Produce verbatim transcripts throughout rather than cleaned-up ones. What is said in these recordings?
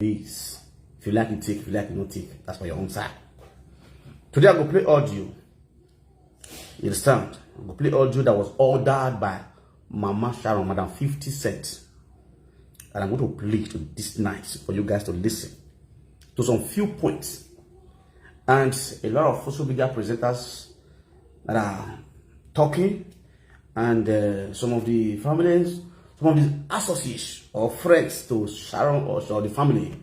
Peace. If you like, you take. If you like, you don't take. That's for your own side. Today, I go play audio. You understand? I go play audio that was ordered by Mama Sharon, Madam fifty Cent. And I'm going to play to this night for you guys to listen to some few points. And a lot of social media presenters that are talking, and uh, some of the families, some of the associates or friends to Sharon or, or the family,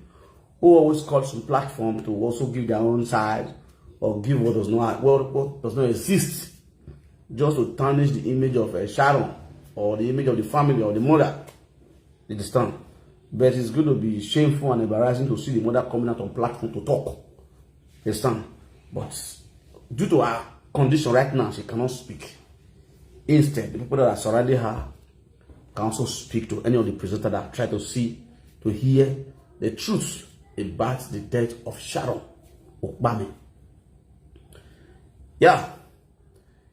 who always call some platform to also give their own side or give what does not, what, what does not exist, just to tarnish the image of uh, Sharon or the image of the family or the mother. You understand? But it's going to be shameful and embarrassing to see the mother coming out on platform to talk. You understand? But due to her condition right now, she cannot speak. Instead, the people that are surrounding her can also speak to any of the presenters that try to see, to hear the truth about the death of Sharon Okpame. Yeah.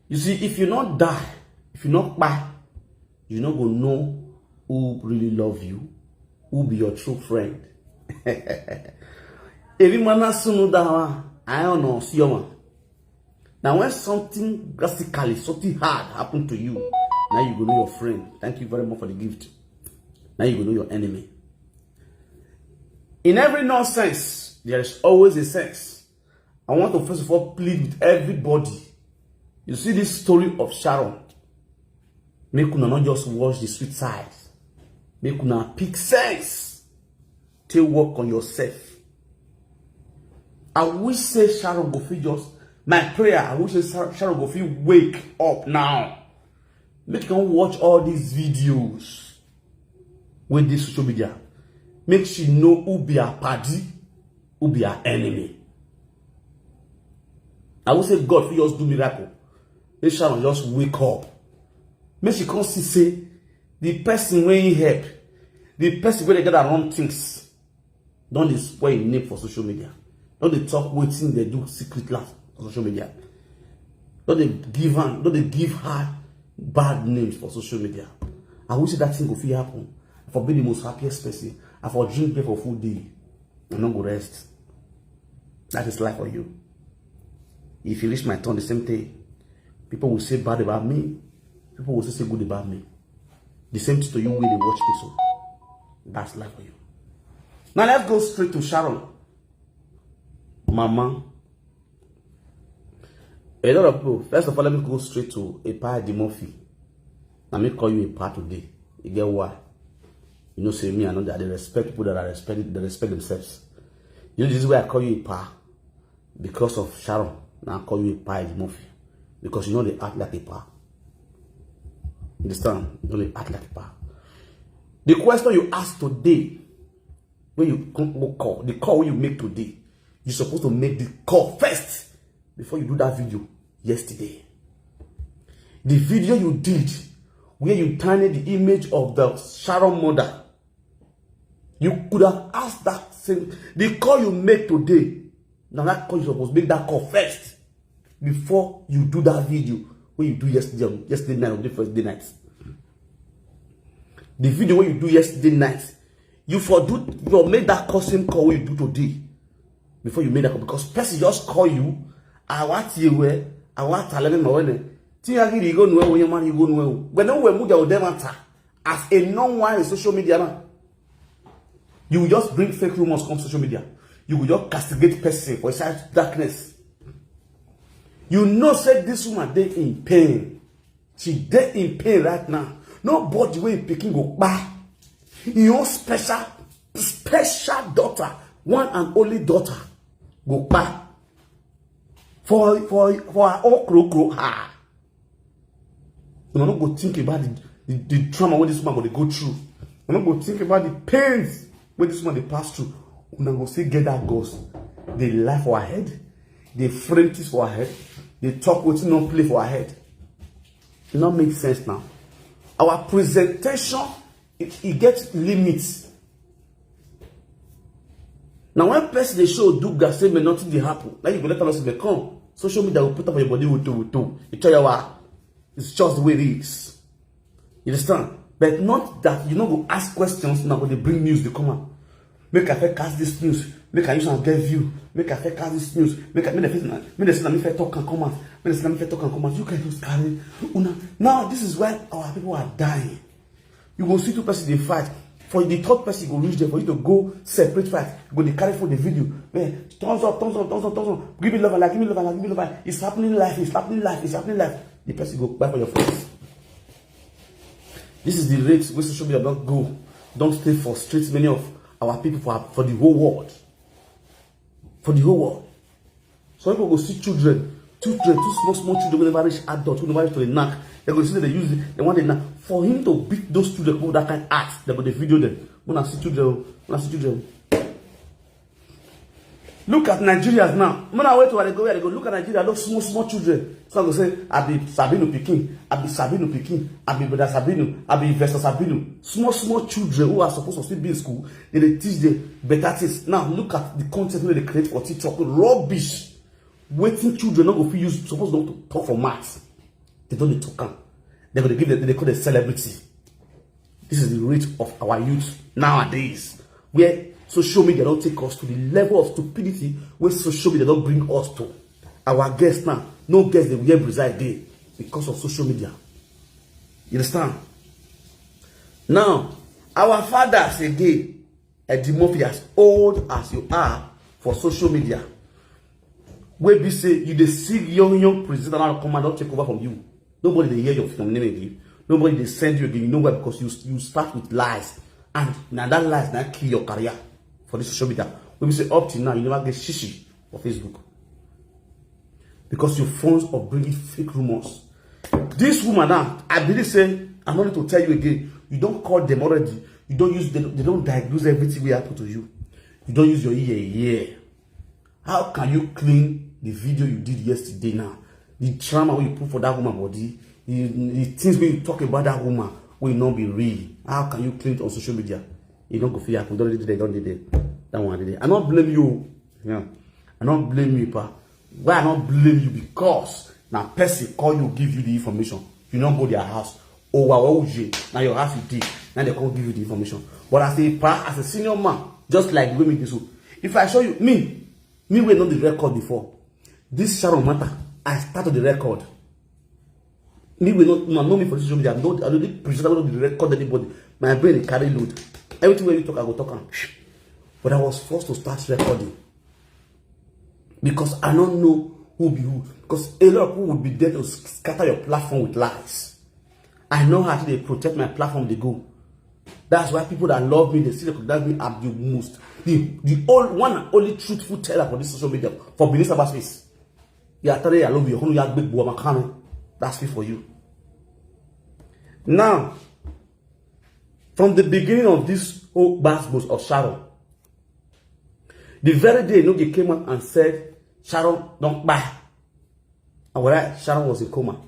You see, if you not die, if you not buy, you not go know who really love you, who be your true friend. Every man has soon that one. I don't know, see your man. Now, when something drastically, something hard happened to you, now you go know your friend. Thank you very much for the gift. Now you go know your enemy. In every nonsense, there is always a sense. I want to first of all plead with everybody. You see this story of Sharon. Make una not just watch the sweet side. Make una pick sense. Take work on yourself. I wish say Sharon go fit just, my prayer, I wish say Sharon go fit wake up now. Make you watch all these videos with this social media. Make she know who be her party, who be her enemy. I will say God fit just do miracle. Make Sharon just wake up. Make she come see say the person wey he help, the person wey dey gather wrong things, don dey spoil im name for social media. Don dey talk wetin dey do secret life for social media. Don dey give am, don dey give her bad names for social media. I wish that thing go fit happen. I for be the most happiest person. I for drink beer for full day. I no go rest. That is life for you. If you reach my turn, the same thing. People will say bad about me. People will say, say good about me. The same thing to you when they watch this one. That's life for you. Now let's go straight to Sharon. Mama. A lot of people, first of all, let me go straight to Epa Edimurphy. Let me call you Epa today. You get why? You know, say me, I know that they respect people that are respected, they respect themselves. You know, this is why I call you Epa because of Sharon. Now I call you Epa Edimurphy because you know they act like Epa. Understand? You know they act like Epa. The question you ask today, when you come go call, the call you make today, you supposed to make the call first before you do that video yesterday. The video you did where you tarnished the image of the Sharon mother, you could have asked that same, the call you make today. Now that call you supposed to make that call first before you do that video wey you do yesterday, yesterday night or the first day night. The video wey you do yesterday night, you for do, you for make that call, same call wey you do today before you make that call, because person just call you, awa ti ewe, awa taleme mawene. Ti ya giri go nwe wo, yamari go nwe wo. When we mu dem matter as a non one in social media now, you will just bring fake rumors come social media. You will just castigate person for inside darkness. You know say this woman dey in pain. She dey in pain right now. Nobody wey pikin go kpa. Your own special, special daughter, one and only daughter, go kpa. For, for, for her own kro kro, ah. Una no go think about the, the, the trauma wey this woman go dey go through. Una no go think about the pains wey this woman dey pass through. Una go still get that guts. Dey lie for her head, dey frame things for her head, dey talk wetin no play for her head. E no make sense now. Our presentation, e, e get limits. Now when person dey show do gas say may nothing dey happen, now you go let us may come. Social media will put up your body with two, with two. You tell your, it's just the way it is. You understand? But not that you no go ask questions, now go dey bring news dey come out. Make I fit cast this news. Make I use and get view. Make I fit cast this news. Make I make the face make the say na me fit talk and come out. Make the say na me fit talk and come out. You can just carry una. Now this is why our people are dying. You go see two person dey fight. For the third person go reach there for you to go separate fight. You go dey carry for the video. Eh, thumbs up, thumbs up, thumbs up, thumbs up. Give me love and like, give me love and like, give me love and like. It's happening life, it's happening life, it's happening life. The person go buy for your face. This is the rate wey social media don go, don stay for streets many of our people for, for the whole world. For the whole world. Some people go see children, children, two small small children wey never reach adult, wey never reach to the knack. They go see that they use it, they want the knack. For him to beat those children with that kind of act, they go dey video them. When I see children, when I see children. Look at Nigerians now. When I wait to where they go, where they go, look at Nigeria, those small small children. Some go say, "I be Sabinu pikin, I be Sabinu pikin, I be brother Sabinu, I be investor Sabinu." Small small children who are supposed to still be in school, they dey teach them better things. Now look at the content wey they create for TikTok. Rubbish. Wetin children no go fit use, suppose don talk for maths. They don dey talk am. They go dey give them, they call them celebrity. This is the rate of our youth nowadays, where social media don take us to the level of stupidity where social media don bring us to. Our girls now, no girls dey wear bra again because of social media. You understand? Now, our fathers again, Eddie Murphy, as old as you are for social media, wey be say you dey see young young presenter now come and don take over from you. Nobody dey hear your, your name again. Nobody dey send you again. You know why? Because you you start with lies, and na that lies na kill your career for this social media. Wey be say up till now you never get shishi for Facebook because you fond of bringing fake rumors. This woman now, I believe say I no need to tell you again. You don call them already. You don use them. They don diagnose everything wey happen to you. You don use your ear hear. How can you clean the video you did yesterday now? The trauma wey you put for that woman body, the the things wey you talk about that woman wey no be real. How can you clean it on social media? E no go fit happen. Don dey there, don dey there. That one dey there. I no blame you. Yeah. I no blame you, pa. Why I no blame you? Because na person call you, give you the information. You no go their house. Oh wow, oh yeah. Now your house you dey. Now they come give you the information. But as a pa, as a senior man, just like the way me this, if I show you me, me wey no dey record before, this Sharon matter, I start to dey record. Me wey no, no know me for social media. I no, I no dey present, I no dey record anybody. My brain dey carry load. Everything wey you talk, I go talk am. But I was forced to start recording because I no know who be who. Because a lot of people will be there to s- scatter your platform with lies. I know how to dey protect my platform dey go. That's why people that love me, they still recognize me as the most, the the all one and only truthful teller for this social media for Benin cyberspace. Yeah, tell you I love you. That's fit for you. Now, from the beginning of this whole gbasgbos of Sharon, the very day Nogi came out and said Sharon don kpai, and when I, Sharon was in coma.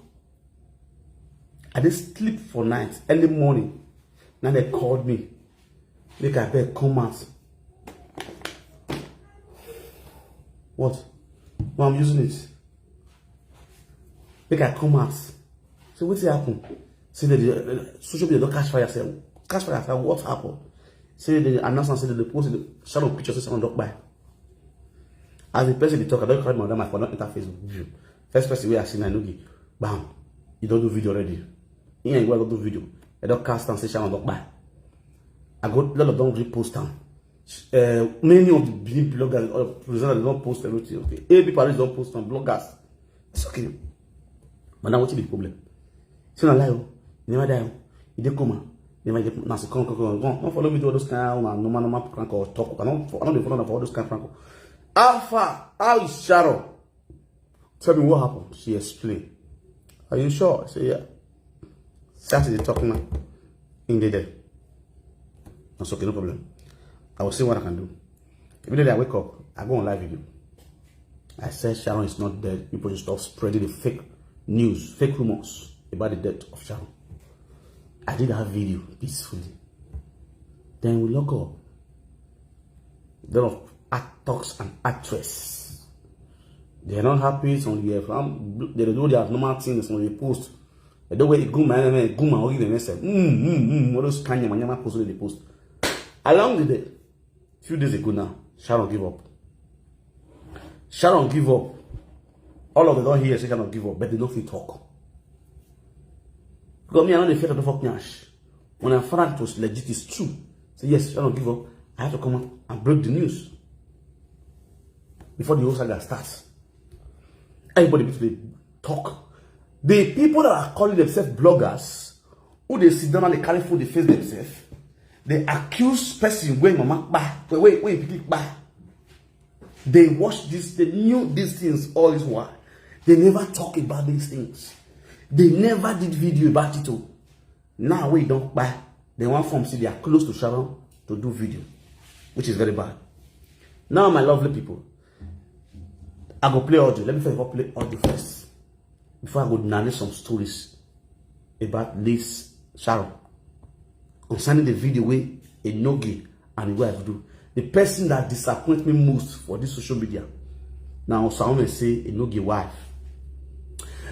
I dey sleep for night, early morning. Now they called me. Make I beg come out. What? No, I'm using it. Make I come out. So wetin happen? Say that the uh, social media don catch fire. Say catch fire. Say what happen? Say the announcer say that the post the Sharon picture say Sharon don kpai. As the person dey talk, I don carry my, my phone, don enter Facebook. First person wey I see na Nogi. Bam. He don do video already. He and Igwe don do video. I don cast am say Sharon don kpai. I go, lot of don repost am. Uh, many of the big bloggers or presenters don post everything. Okay, A B Paris don post am, bloggers. It's okay. But now wetin be the problem? Say na lie o. E never die o. E dey coma. E never get, na so come come come come. Don't follow me do all those kind of normal normal prank or talk. I don't I don't dey follow am for all those kind of prank. How far? How is Sharon? Tell me what happened. She explained. Are you sure? I say yeah. Start to dey talk now. In the day. That's okay, no problem. I will see what I can do. Immediately I wake up, I go on live video. I said Sharon is not dead. People should stop spreading the fake news, fake rumors about the death of Sharon. I did that video peacefully. Then we lock up. Then of actors and actress. They are not happy. Some they have um, they do their normal things. Some they post. They don't wear guma, guma, or even mess up. Mm, mm, mm, all those kind of nyama post they post. Along the day, Few days ago now, Sharon give up. Sharon give up. All of them don hear say Sharon give up, but they no fit talk. Because me, I no dey fear to fuck nyash. When I found out it was legit, it's true. Say yes, Sharon give up. I have to come out and break the news before the whole saga starts. Everybody begin to dey talk. The people that are calling themselves bloggers, who dey sit down and dey carry phone dey face themselves, dey accuse person wey mama kpa, wey, wey, wey pikin kpa. They watch this, they knew these things all this while. They never talk about these things. They never did video about it o. Now wey e don kpa, they wan form say they are close to Sharon to do video, which is very bad. Now, my lovely people, I go play audio. Let me first of all play audio first before I go narrate some stories about Liz Sharon concerning the video wey Enogie and him wife do. The person that disappoint me most for this social media, now Salome say Enogie wife.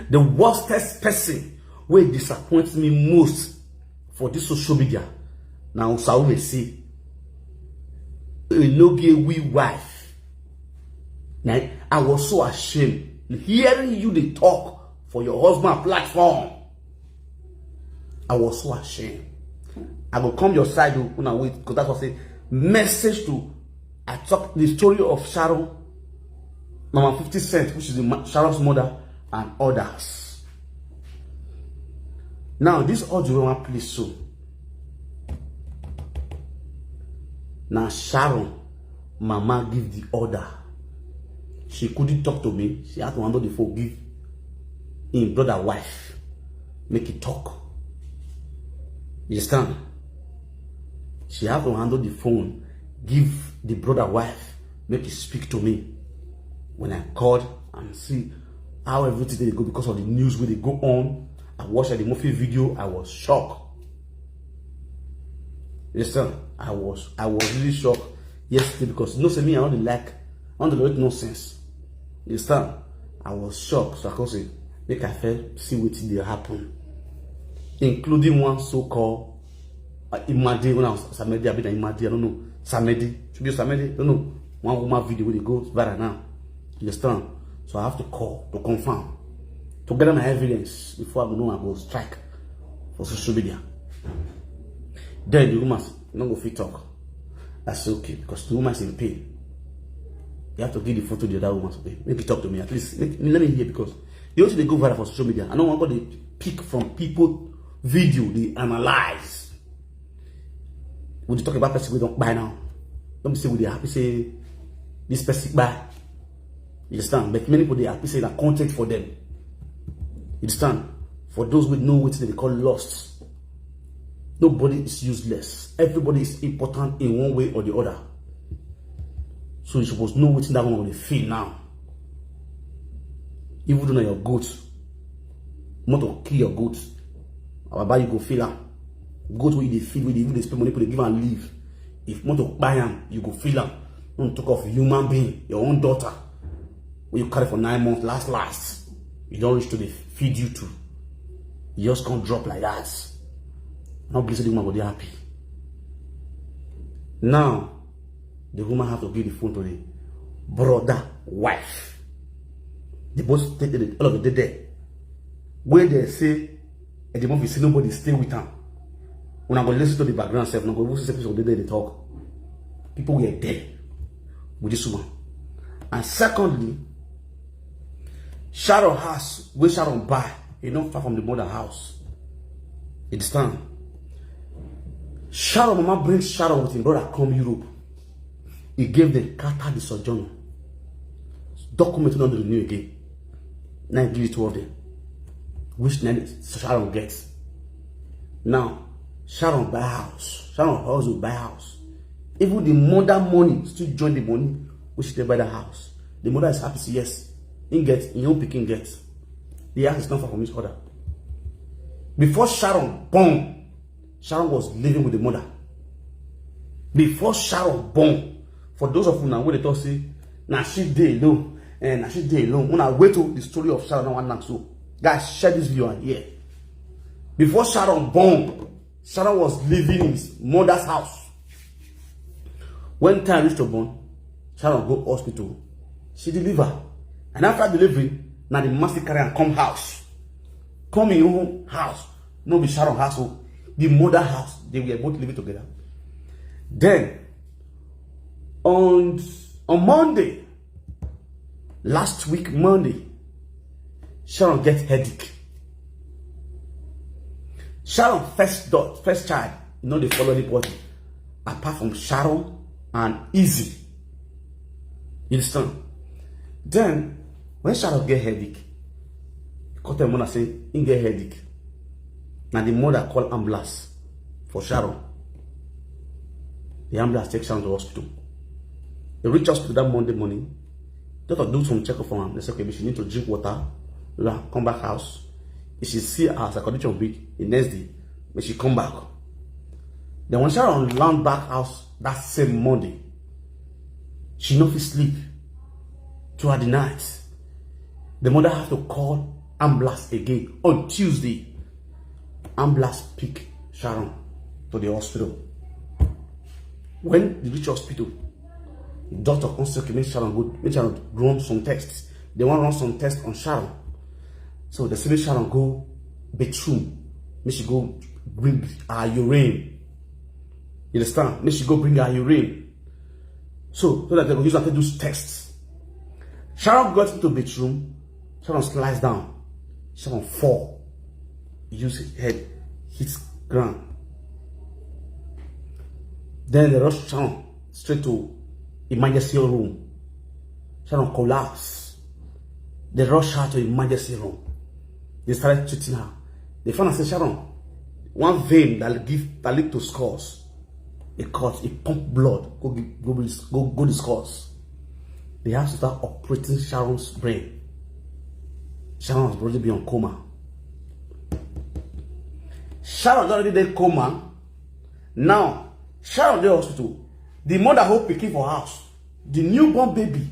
The worstest person wey disappoint me most for this social media, now Salome say Enogie we wife. Now, I was so ashamed hearing you dey talk for your husband platform. I was so ashamed. I go come your side o, una wait, because that's what I say. Message to, I talk the story of Sharon, Mama fifty Cent, which is the ma-, Sharon's mother, and others. Now, this audio wey I wan play so, na Sharon mama give the order. She couldn't talk to me. She had to handle the phone, give him brother wife, make it talk. You understand? She had to handle the phone, give the brother wife, make it speak to me. When I called and see how everything dey go because of the news wey dey go on, I watched the movie video, I was shocked. You understand? I was, I was really shocked yesterday because you know say me, I no dey like, I no dey like nonsense. You understand? I was shocked, so I come say make I first see wetin dey happen, including one so-called, uh, Imade, when I was Samedi, I been Imade, I don't know, Samedi, should be Samedi, I don't know. One woman video wey dey go viral now. You understand? So I have to call to confirm, to gather my evidence before I go know I go strike for social media. Then the woman say, "No go fit talk." I say, "Okay," because the woman is in pain. You have to give the phone to the other woman to pay. Make it talk to me at least. Make, let me hear, because the only thing dey go viral for social media, I no wan go dey pick from people video dey analyze. We dey talk about person wey don kpai now. Don't be say we dey happy say this person kpai. You understand? But many people dey happy say na content for them. You understand? For those wey know wetin dem dey call lost, nobody is useless. Everybody is important in one way or the other. So you suppose know wetin that one go dey feel now. Even though na your goat, motor kill your goat, baba, you go feel am. Goat wey you dey feed, wey you dey even dey spend money, people dey give am leave. If motor kpai am, you go feel am. No talk of human being, your own daughter, wey you carry for nine months, last, last, you don reach to dey feed you too. You just come drop like that. No believe say the woman go dey happy. Now, the woman have to give the phone to the brother wife. They both take the, all of the day there. Where they say, and the movie say nobody stay with am. When I go listen to the background sef, una go even see say people dey there dey talk. People were there with this woman. And secondly, Sharon house, wey Sharon buy, e no far from the mother house. You understand? Sharon mama bring Sharon with him brother come Europe. He gave them carta de sojourno. Document no dey renew again. Now he give it to all of them, which na Sharon get. Now, Sharon buy house. Sharon hustle buy house. Even the mother money still join the money wey she take buy that house. The mother is happy, say yes, he get, him own pikin get. The house is not far from each other. Before Sharon born, Sharon was living with the mother. Before Sharon born, for those of una wey dey talk say na she dey alone, eh, na she dey alone, una wait to the story of Sharon now, one so. Guys, share this video and hear. Before Sharon born, Sharon was living in his mother's house. When time reach to born, Sharon go hospital. She deliver. And after delivery, now the master carry and come house. Come in own house. No be Sharon house. Oh. The mother house. They were both living together. Then, on, on Monday, last week Monday, Sharon get headache. Sharon first daughter, first child, you know, they follow the body. Apart from Sharon and Easy. You understand? Then, when Sharon get headache, he call them mother say he get headache. Now the mother call ambulance for Sharon. The ambulance take Sharon to hospital. They reach hospital that Monday morning. Doctor do some checkup for her. They say, okay, she need to drink water. Come back house. If she see her as a condition weak, the next day, when she come back. Then when Sharon land back house that same Monday, she no fit sleep throughout the night. The mother have to call ambulance again on Tuesday. Ambulance pick Sharon to the hospital. When they reach hospital, doctor come say, okay, make Sharon go, make Sharon run some tests. They want run some tests on Sharon. So they say make Sharon go bathroom. Make she go bring her urine. You understand? Make she go bring her urine. So, so that they go use am take do tests. Sharon got into bedroom. Sharon slides down. Sharon fall. Use his head, hits ground. Then they rush Sharon straight to emergency room. Sharon collapse. They rush her to emergency room. They started treating her. They found out say Sharon, one vein that give that lead to scars. It cut, it pump blood, go gi-, go, go, go the scars. They have to start operating Sharon's brain. Sharon has already been on coma. Sharon don already dey coma. Now, Sharon dey hospital. The mother hold pikin for house. The newborn baby.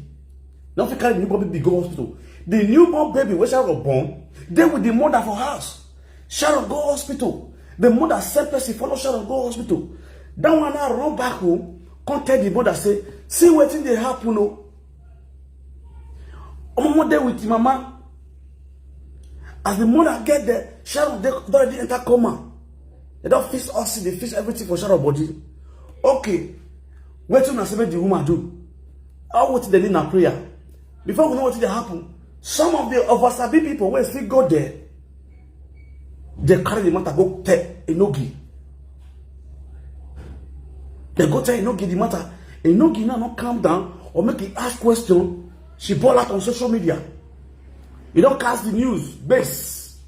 No fit carry the newborn baby go hospital. The newborn baby wey Sharon born dey with the mother for house. Sharon go hospital. The mother send person follow Sharon go hospital. That one now run back home, come tell the mother say, see wetin dey happen o. Omo dey with the mama. As the mother get there, Sharon dey don already enter coma. They don fix oxygen, they fix everything for Sharon body. Okay, wetin una say make the woman do? All wetin they need na prayer. Before we know wetin dey happen, some of the oversabi people wey still go there, they carry the matter go tell Enogie. They go tell Enogie the matter. Enogie now no calm down or make he ask question. She ball out on social media. You don cast the news, base.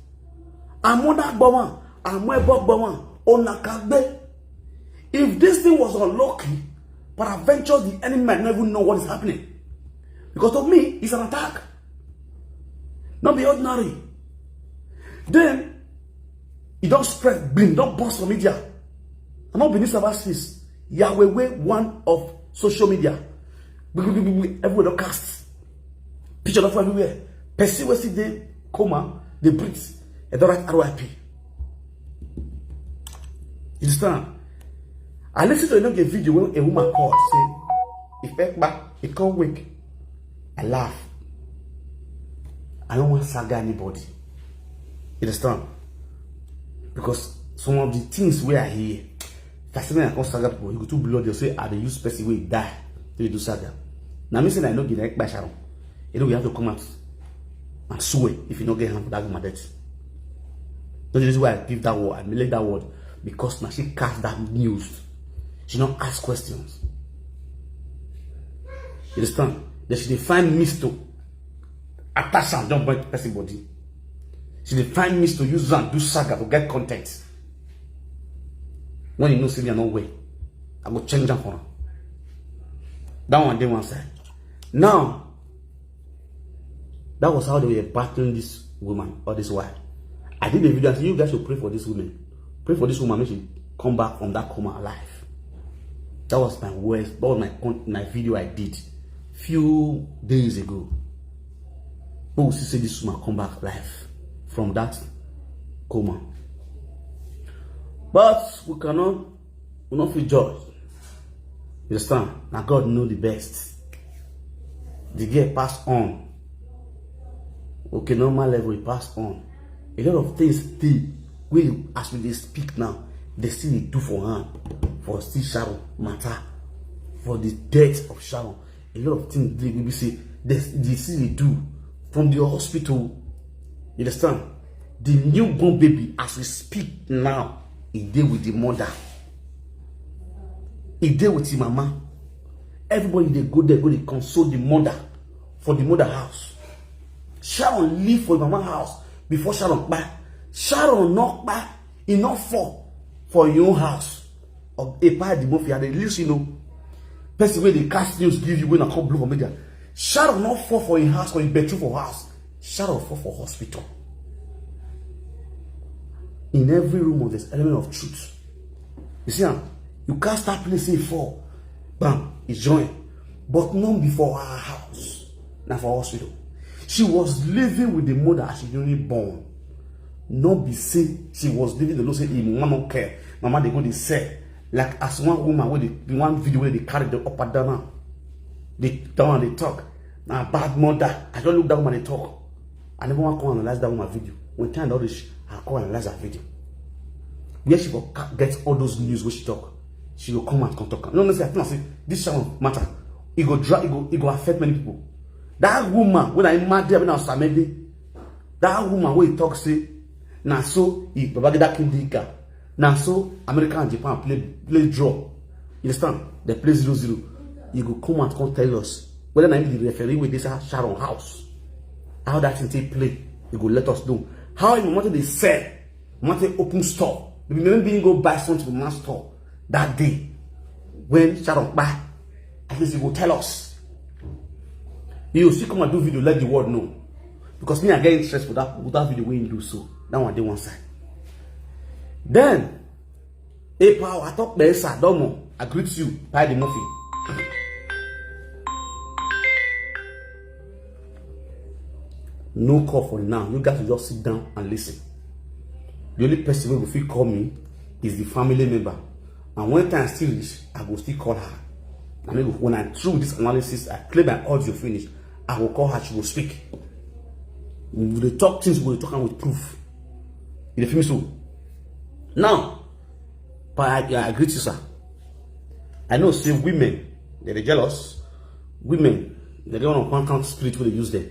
Amona Gbawan, Amwebo Gbawan, Onakagbe. If this thing was unlucky, peradventure the enemy might not even know what is happening. Because to me, it's an attack. Not be ordinary. Then, e don spread, bim, don burst for media. I no be news about this. Yahweh, one of social media. Everywhere don cast. Picture don full everywhere. Person wey still dey coma, dey breathe. E don write R I P. You understand? I listen to another video when a woman called, say, if Ekpa, he come wake, I laugh. I don't want to saga anybody. You understand? Because some of the things wey I hear, if I say make I come saga people, you go too bloody, you say I dey use person wey die to dey do saga. Now me say I no give Ekpa Sharon. You know we have to come out and swear if you no get hand for that woman death. That's the reason why I give that word, I relate that word, because now she cast that news. She no ask questions. You understand? Then she dey find means to attach am, don burn person body. She dey find means to use am do saga to get content. When you know say me I no well, I go change am for am. That one dey one side. Now, that was how they were battling this woman all this while. I did a video and said, you guys should pray for this woman. Pray for this woman, make she come back from that coma alive. That was my worst, that was my con-, my video I did few days ago. But we see say this woman come back alive from that coma. But we cannot, we no fit judge. You understand? Now God know the best. The girl pass on. Okay, normal level, he pass on. A lot of things still, we, as we dey speak now, they still dey do for her, for still Sharon matter, for the death of Sharon. A lot of things they will be say they, they still dey do from the hospital. You understand? The newborn baby, as we speak now, he dey with the mother. He dey with him mama. Everybody dey go there, go dey console the mother for the mother house. Sharon live for mama house before Sharon kpai. Sharon no kpai, he no fall for him own house. Of a pa the mafia, they listen, you know. Person wey dey cast news give you when I come blow for media. Sharon no fall for him house, for him bedroom, for house. Sharon fall for hospital. In every rumor, there's element of truth. You see, am, you can't start place say fall. Bam, he join. But not before her house. Now for hospital. She was living with the mother as she newly born. Not be say she was living the Lord say, "Hey, mama no care. Mama, they go, they sell." Like as one woman with the one video where they carry the up and down. They down and they talk. Now bad mother. I don't look that woman, they talk. I never want to come analyze that woman video. When time don reach, I come analyze her video. Where she go ca-, get all those news where she talk. She go come and come talk. No, no, say, I think say this sound matter. It go drag, it go, it go affect many people. That woman, when I mad there, when I was Samedi, that woman wey talk say, "Na so he, Babangida Kindika, na so America and Japan play, play draw." You understand? They play zero zero. You go come and come tell us whether na him be the referee with this Sharon house. How that thing take play, you go let us know. How him want to dey sell, want to open store. Maybe, maybe he go buy something from one store that day when Sharon buy. At least you go tell us. You see, come and do video, let the world know. Because me, I get interest for that, with that video when you do so. That one dey one side. Then, hey, power, I talk, Besa, Domo, I greet you, Paddy Murphy. No call for now. You guys will just sit down and listen. The only person who will fit call me is the family member. And when time still reach, I go still call her. I mean, when I through this analysis, I play my audio finish, I will call her, she will speak. We dey talk things, we dey talk am with proof. You dey feel me so? Now, but I, I agree to you, sir. I know say women, they dey jealous. Women, they don't want to count spirit wey dey use them.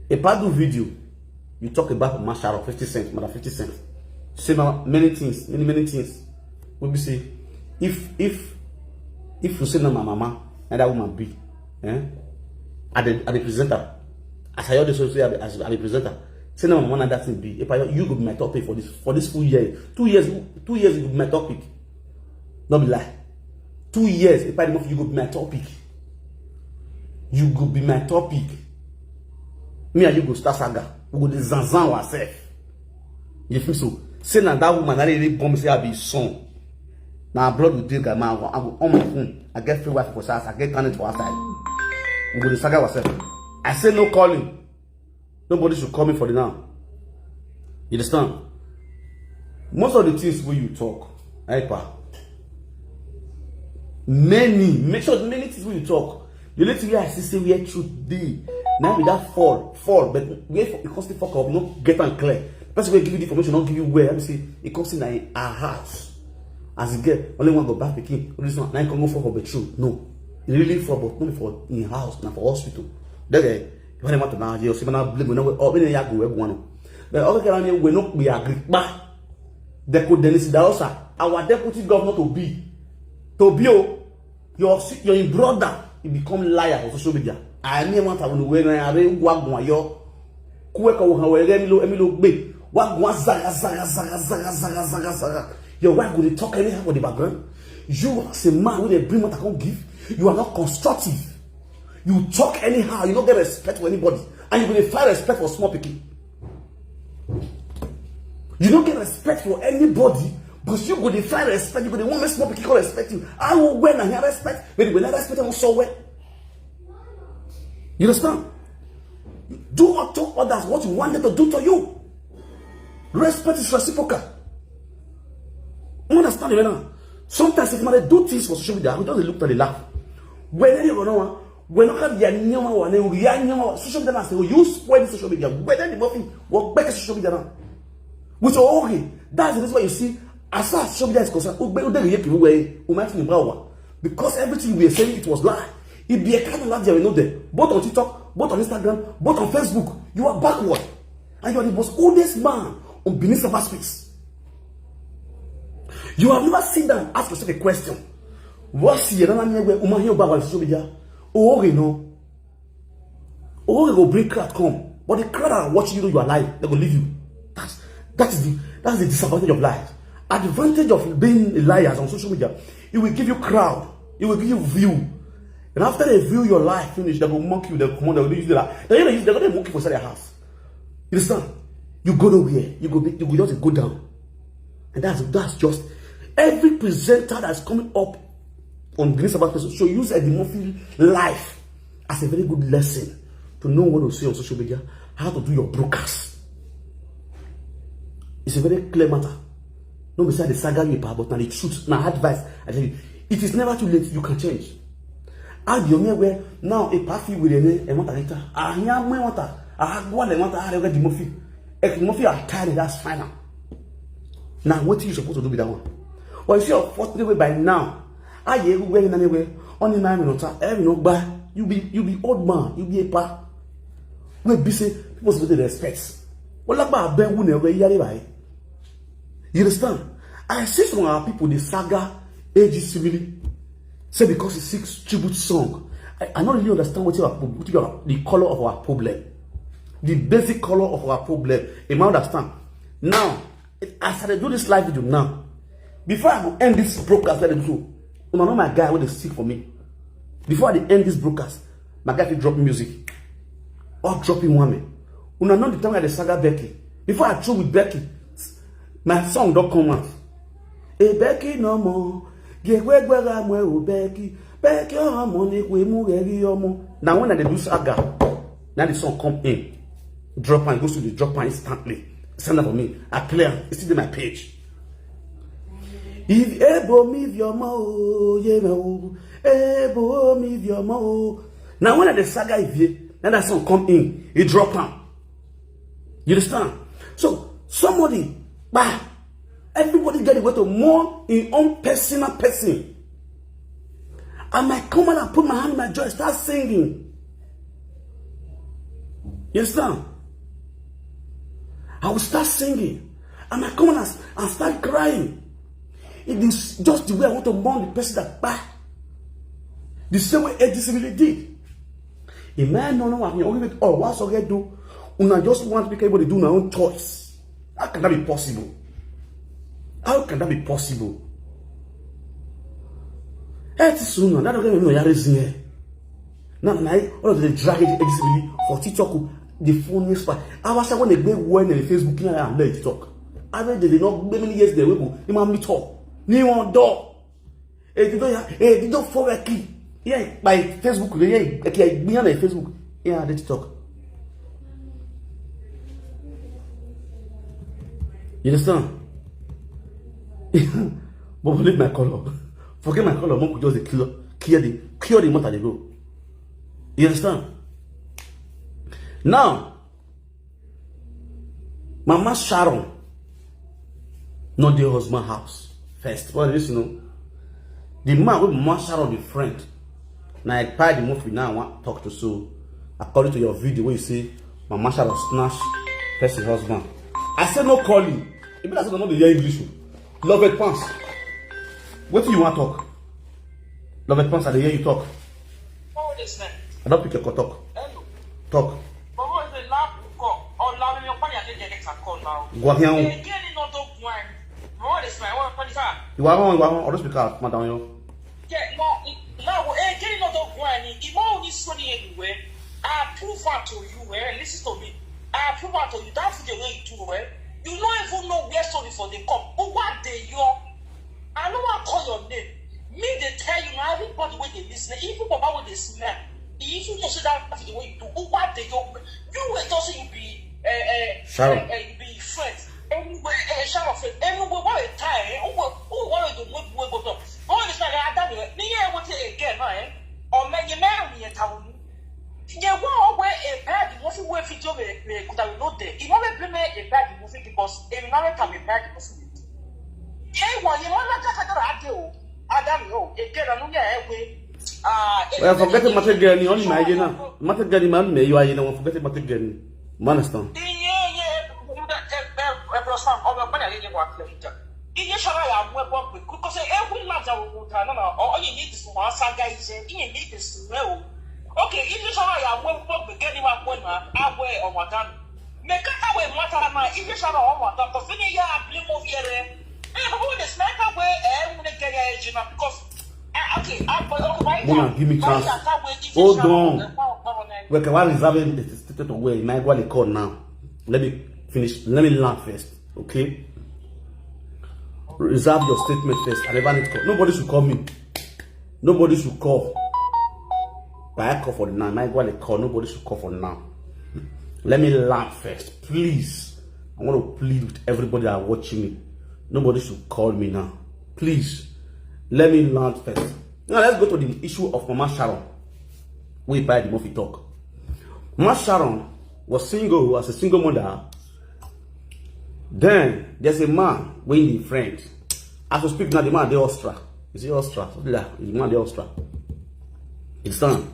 If I do video, you talk about Masharo, fifty cent, mother fifty cent. Say ma-, many things, many, many things. We be say, if, if, if you say na my mama, na that woman be, eh? I dey, I dey present her. As I always say, I be, as I be presenter. Say na my mama, na that thing be. If I, you go be my topic for this, for this full year. Two years, two years, you go be my topic. No be lie. Two years, if I remove, you go be my topic. You go be my topic. Me and you go start saga. We go dey zanzan ourselves. You feel so? Say na that woman, I really bomb say I be son. Now abroad with this guy, man, I go, I go on my phone. I get free wife for South. I get talent for outside. We go dey saga ourselves. I say no calling. Nobody should call me for the now. You understand? Most of the things wey you talk, Epa, many, make sure many things wey you talk, the only thing wey I see say where truth dey, na be that fall, fall, but where for, you come still fuck up, no get am clear. Person wey give you the information, no give you where. Let me say, it comes in na our house. As e get, only one go back pikin, only this one, na him come go fall for bedroom. No, e really fall, but no be for in house, na for hospital. Then, eh, if I want to now, you see, na blame, no, oh, when you go, everyone. But okay, can you, we no, we agree, but the could Dennis Idahosa, our deputy governor to be, to be, oh, your si-, your brother, he become liar for social media. I mean, what I want to wear, I wear, what I want, yo. Kuwe ka wo ha we, emi lo, emi lo gbe. Wa gwa zaga, zaga, zaga, zaga, zaga, zaga, zaga. Your wife go dey talk anyhow for the background. You as a man wey dey bring matter come give, you are not constructive. You talk anyhow, you no get respect for anybody, and you go dey find respect for small pikin. You no get respect for anybody, but you go dey find respect, you go dey want make small pikin come respect you. How, when I hear respect, when, when I respect am so well. You understand? Do unto others what you want them to do to you. Respect is reciprocal. You understand me now? Sometimes if man do things for social media, I go just dey look at the laugh. When any go know, when no have ya nyama wa ne ya nyama wa social media na say you spoil the social media. When any mafia, what back social media now? With your okay, that's the reason why you see, as far as social media is concerned, we we dey yek we we might think about, because everything we are saying, it was lie. It be a kind of lie there, we know there. Both on TikTok, both on Instagram, both on Facebook, you are backward, and you are the most oldest man on Benin cyberspace. You have never sit down and ask yourself a question. What's here? Nana mi egbe, uma here about social media. Oh, you know. Oh, you go bring crowd come. But the crowd are watching you, you are lying. They go leave you. That's that is the that's the disadvantage of lies. Advantage of being a liar on social media, it will give you crowd, it will give you view. And after they view your life finish, they go mock you, they come on, they go use the lie. They go use, they go mock you for their house. You understand? You go nowhere. You go be, you go just go down. And that's that's just every presenter that's coming up on Benin Sabbath person should use Eddie Murphy life as a very good lesson to know what to say on social media, how to do your broadcast. It's a very clear matter. No be say I dey saga you, but na the truth, na advice I tell you. It is never too late. You can change. How do you mean where now a party with a name and what I enter? I hear me what I go and what I have the Murphy. If Murphy are tired, that's final. Now what you supposed to do with that one? Well, you see, unfortunately, by now, I hear where in anywhere only nine minutes. Every no buy. You be you be old man. You be a pa. We be say people supposed to respect. Well, like about Ben Wune where you are. You understand? I see some of our people, they saga A G Simili. Say because he sings tribute song. I, I don't really understand what you are, what you are, the color of our problem. The basic color of our problem. You might understand. Now, as I do this live video now, before I go end this broadcast, let it go. You know my guy with the stick for me. Before I end this broadcast, my guy will drop music. Or drop in one. Una know the time I dey saga Becky. Before I through with Becky, my song don't come out. Hey Becky no more. Get where where I'm where oh Becky. Becky oh money we move every omo. Now when I dey do saga, now the song come in. Drop and go to the drop and instantly. Send that for me. I play am. It's still in my page. If ebo mi if your mo, yeah, no. Ebo mi if your mo. Now when I dey saga if you, now that song come in, he drop am. You understand? So somebody, bah, everybody get away to mourn in own personal person. I might come out and put my hand in my jaw and start singing. You understand? I will start singing. I might come out and, and start crying. It is just the way I want to mourn the person that bah. The same way A D C really did. A man no no have only with oh what's okay do. Una just want to be able to do my own choice. How can that be possible? How can that be possible? Hey, this soon, that don't get me no reason here. Now, now, all of the drag it A D C really for TikTok, the funniest part. I was when they go when the Facebook now and let TikTok. I mean, they did not many years they will go. They might meet up. They won't do. Èyí tó yá, èyí tó fọ́ rẹ kì. Yeah, by Facebook rẹ, yeah, kì í gbìyànjú ẹ̀ Facebook. Yeah, they talk. You understand? But leave my color. Forget my color. Mo could just dey clear, clear the, clear the matter dey go. You understand? Now, Mama Sharon, not the husband house. First, what is you know? The man with Mama Sharon, the friend. Now I buy the movie now. I want talk to so. According to your video, where you say Mama Sharon snatch person husband. I said no calling. If that's not the hear English. Love it pants. What do you want talk? Love it pants. I dey hear you talk. All this man. I don't pick your call talk. Hello. Talk. Baba is the lab call. Or lab your party I get get a call now. Go here. Again, no talk wine. What is my one party sir? You are wrong. You are wrong. I don't speak out, madam. Yo. Yeah, no, no, eh, get no talk wine. If only Sony anywhere, I prove out to you, eh? Listen to me. I prove out to you. That's the way you do, eh? You don't even know where Sony for they come. But what they your I no wan call your name. Me dey tell you na everybody wey dey listen, even baba wey dey smell, e even know say that video wey you do, uwa dey your you wey talk say you be uh, uh, Sharon. Uh, uh, you be friend. And Enugbe, eh, Sharon Faith, Enugbe, what a time, eh? Who, who, what do we, we go talk? What is that? I don't know. Me, yeah, what again, eh? Or me, you marry me, a town. You go away a bad, you must wait for you, eh, eh, could I not there? You want to play me a bad movie because a married time a bad movie. Hey, one, you want to talk about radio. I don't know. Again, I know, yeah, we. Ah, Well, forget the matter girl, you only my, you know. Matter girl, man, me, you are, you know, forget the matter girl. Man, understand? Iye, iye, Ebro Sam, ọmọ ẹgbẹ́ náà yẹ wà pẹ̀lú ìjà. Iye ṣọ́ra yà mú ẹbọ pé kókó sẹ́ ewu ńlá jà òkú ta náà, ọyẹ yìí ti sùn wọ́n ṣága iṣẹ́, iye yìí ti sùn rẹ̀ o. Okay, iye ṣọ́ra yà mú ẹbọ pé kẹ́ni wà pọ̀ náà, awọ ọmọ dánù. Mẹ́ka káwé mọ́tara náà, iye ṣọ́ra ọmọ dánù, kò sí ní yá abúlé mọ́ fi ẹrẹ. Ẹ bọ́ wọ́n lè sinmi káwé ẹ̀ ń múlẹ̀ kẹ́ni ẹ̀ jìnnà, because, ah, okay, àgbọ̀ ọmọ wáyé Mona, give me chance. Hold on. We can reserve the statement of where my go call now. Let me finish. Let me land first, okay? Reserve your statement first. I never need to call. Nobody should call me. Nobody should call. But I call for the now. My go call. Nobody should call for now. Let me land first, please. I want to plead with everybody that are watching me. Nobody should call me now, please. Let me land first. Now let's go to the issue of Mama Sharon. We buy the movie talk. Mama Sharon was single as a single mother. Then there's a man when the friend. As we speak now, the man the Austria. You see Austria? The man the Austria. It's done.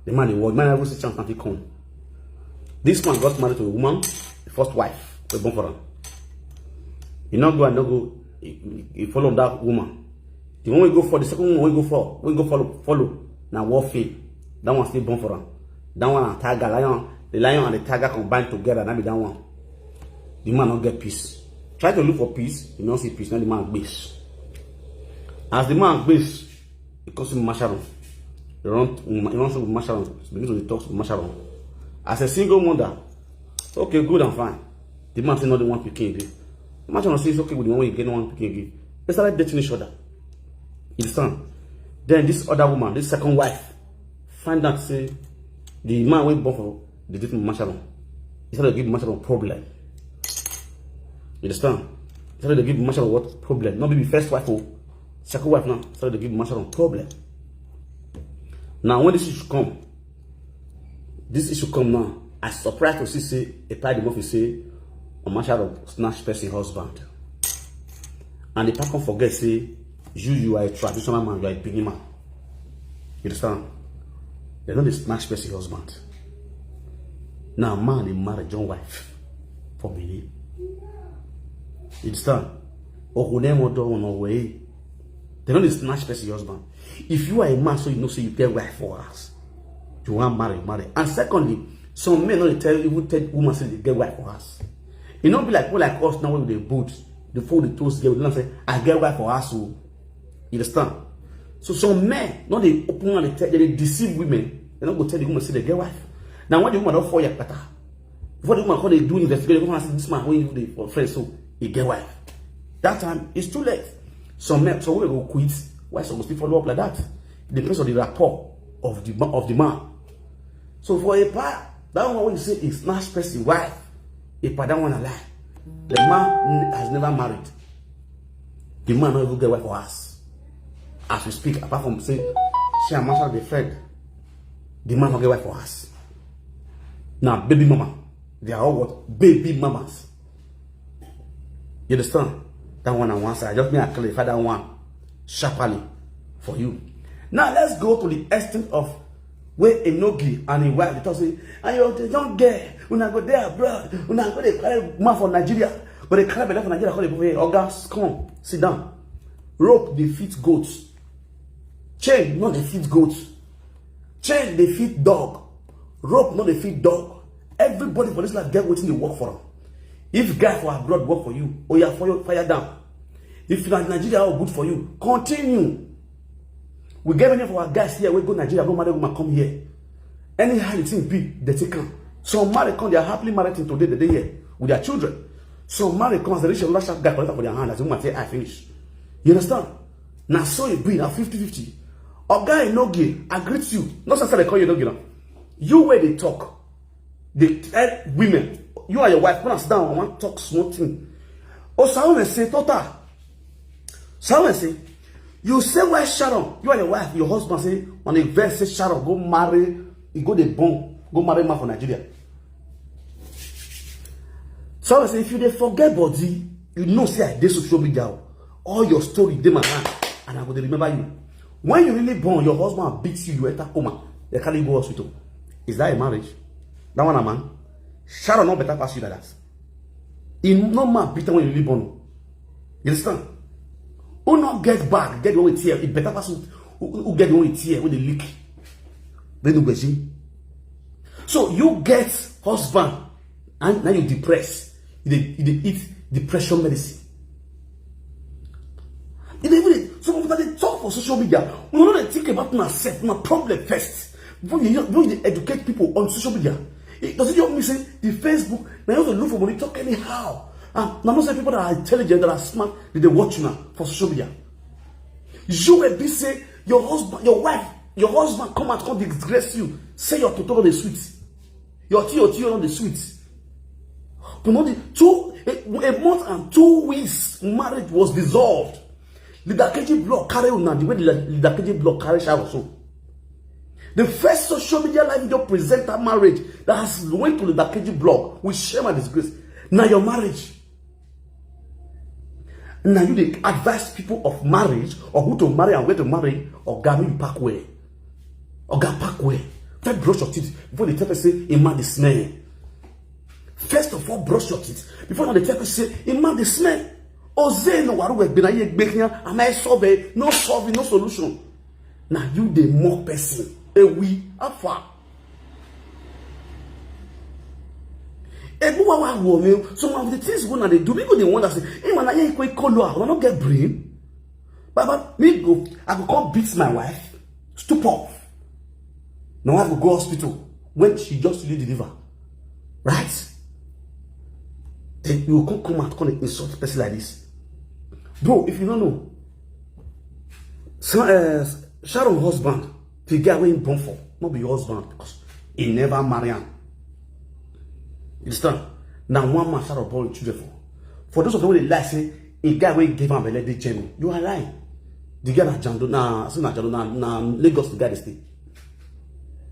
The man the world. Man, I will see chance not to come. This man got married to a woman, the first wife, we born for him. He not go and not go. He, he follow that woman. The one we go for, the second one we go for, we go follow, follow. Now warfare. That one still born for him. That one and tiger lion, the lion and the tiger combined together. That be that one. The man not get peace. Try to look for peace. You not see peace. Now the man base. As the man base, he calls him Masharon. He run, he run with Masharon. Begin to talk to Masharon. As a single mother, okay, good and fine. The man say no, they want picking again. Masharon says okay with the one way you get no one picking again. They started dating each other. It's done. Then this other woman, this second wife, find out say the man went born for the dating Masharon. He started to give Masharon problem. You understand? He started to give Masharon what problem? Not be the first wife, oh, second wife now. Started to give Masharon problem. Now when this issue come, this issue come now, I surprised to see say a party must say Masharon snatch person husband. And the person forget say you, you are a traditional man, you are a big man. You understand? They don't snatch person husband. Now man dey marry John wife for me. You understand? Or who name or don't know way. They don't snatch person husband. If you are a man, so you know say you get wife for us. You want marry, marry. And secondly, some men no dey tell, even tell woman say they get wife for us. E no be like people like us now wey we dey boot, the fool dey toast girl, we dey say, "I get wife for us o." You understand? So some men no dey open mouth dey tell, they dey deceive women. They no go tell the woman say they get wife. Now when the woman don fall yakata, before the woman come dey do investigation, come say this man wey you dey for friend so he get wife. That time it's too late. Some men, some women go quit. Why some go still follow up like that? It depends on the rapport of the ma-, of the man. So for a part, that one wey you say is snatch person wife, a part that one a lie. The man n-, has never married. The man no even get wife for us. As we speak, apart from say she and Marshall dey friend, the man no get wife for us. Now baby mama, they are all what? Baby mamas. You understand? That one on one side. Just me I clarify that one sharply for you. Now let's go to the extent of where Enogi and his wife dey talk say, "And you dey young girl, una go dey abroad, una go dey carry man for Nigeria, go dey carry belle for Nigeria, come dey pray." Oga, come, sit down. Rope dey fit goats. Chain no dey fit goats. Chain dey fit dog. Rope no dey fit dog. Everybody for this life get wetin dey work for am. If guy for abroad work for you, oya, fire, fire down. If na Nigeria all good for you, continue. We get many of our guys here wey go Nigeria, go marry woman, come here. Anyhow the thing be, they take am. Some marry come, they are happily married till today, they dey here with their children. Some marry come, as they reach another sharp guy, collect am for their hand, as the woman say, "I finish." You understand? Na so e be, na fifty fifty. Oga Enogie, I greet you. No say I dey call you Enogie now. You wey dey talk, dey tell women, you and your wife, una sit down, I wan talk small thing. Osawe say, total. Sawe say, you say, why Sharon, you and your wife, your husband say, on a verse say Sharon go marry, he go dey born, go marry man for Nigeria. Sawe say, if you dey forget body, you know say I dey social media o. All your story dey my hand, and I go dey remember you. When you really born, your husband beats you, you enter coma, they carry you go hospital. Is that a marriage? That one a man? Sharon not better pass you like that. He no man better when you really born. You understand? Who not get bag, get the one with tear. It better pass who, who, who get the one with tear, with the leak. They do gbeji. So you get husband, and now you depress. You dey, you dey eat depression medicine. You dey even dey, some of them dey talk for social media. We no dey think about una self, una problem first. Before you, before you dey educate people on social media, it doesn't just mean say the Facebook, na you to look for money, talk anyhow. And na no say people that are intelligent, that are smart, they dey watch una for social media. You will be say your husband, your wife, your husband come out, come disgrace you, say your toto dey sweet. Your tea, your tea on the sweet. But not the two, a, a month and two weeks, marriage was dissolved. Leader K G Blog carry una the way the Leader K G Blog carry Sharon so. The first social media live video presenter marriage that has went to Leader K G Blog with shame and disgrace. Now your marriage. Now you dey advise people of marriage or who to marry and where to marry, or God, you pack well. Oga, pack well. First brush your teeth before they tell person a man dey smell. First of all, brush your teeth before now they tell person say a man dey smell. Oze no waru we gbina ye gbeknya, am I solve? No solve, no solution. Now you dey mock person. Ewi, how far? Ebu wa wa wo me. Some of the things we na dey do, people dey wonder say, hey man, na ye kwe kolo, I no get brain. Baba, me go, I go come beat my wife, stoop up. My wife go go hospital when she just really deliver, right? Then you come come out, come dey insult person like this, bro. If you don't know, so, uh, Sharon husband, the guy wey he born for, not be your husband because he never marry am. You understand? Now one man Sharon born children for. For those of them wey dey lie say a guy wey give am belle dey Germany, you are lying. The guy na Jando, na, say na Jando, na, na Lagos the guy dey stay.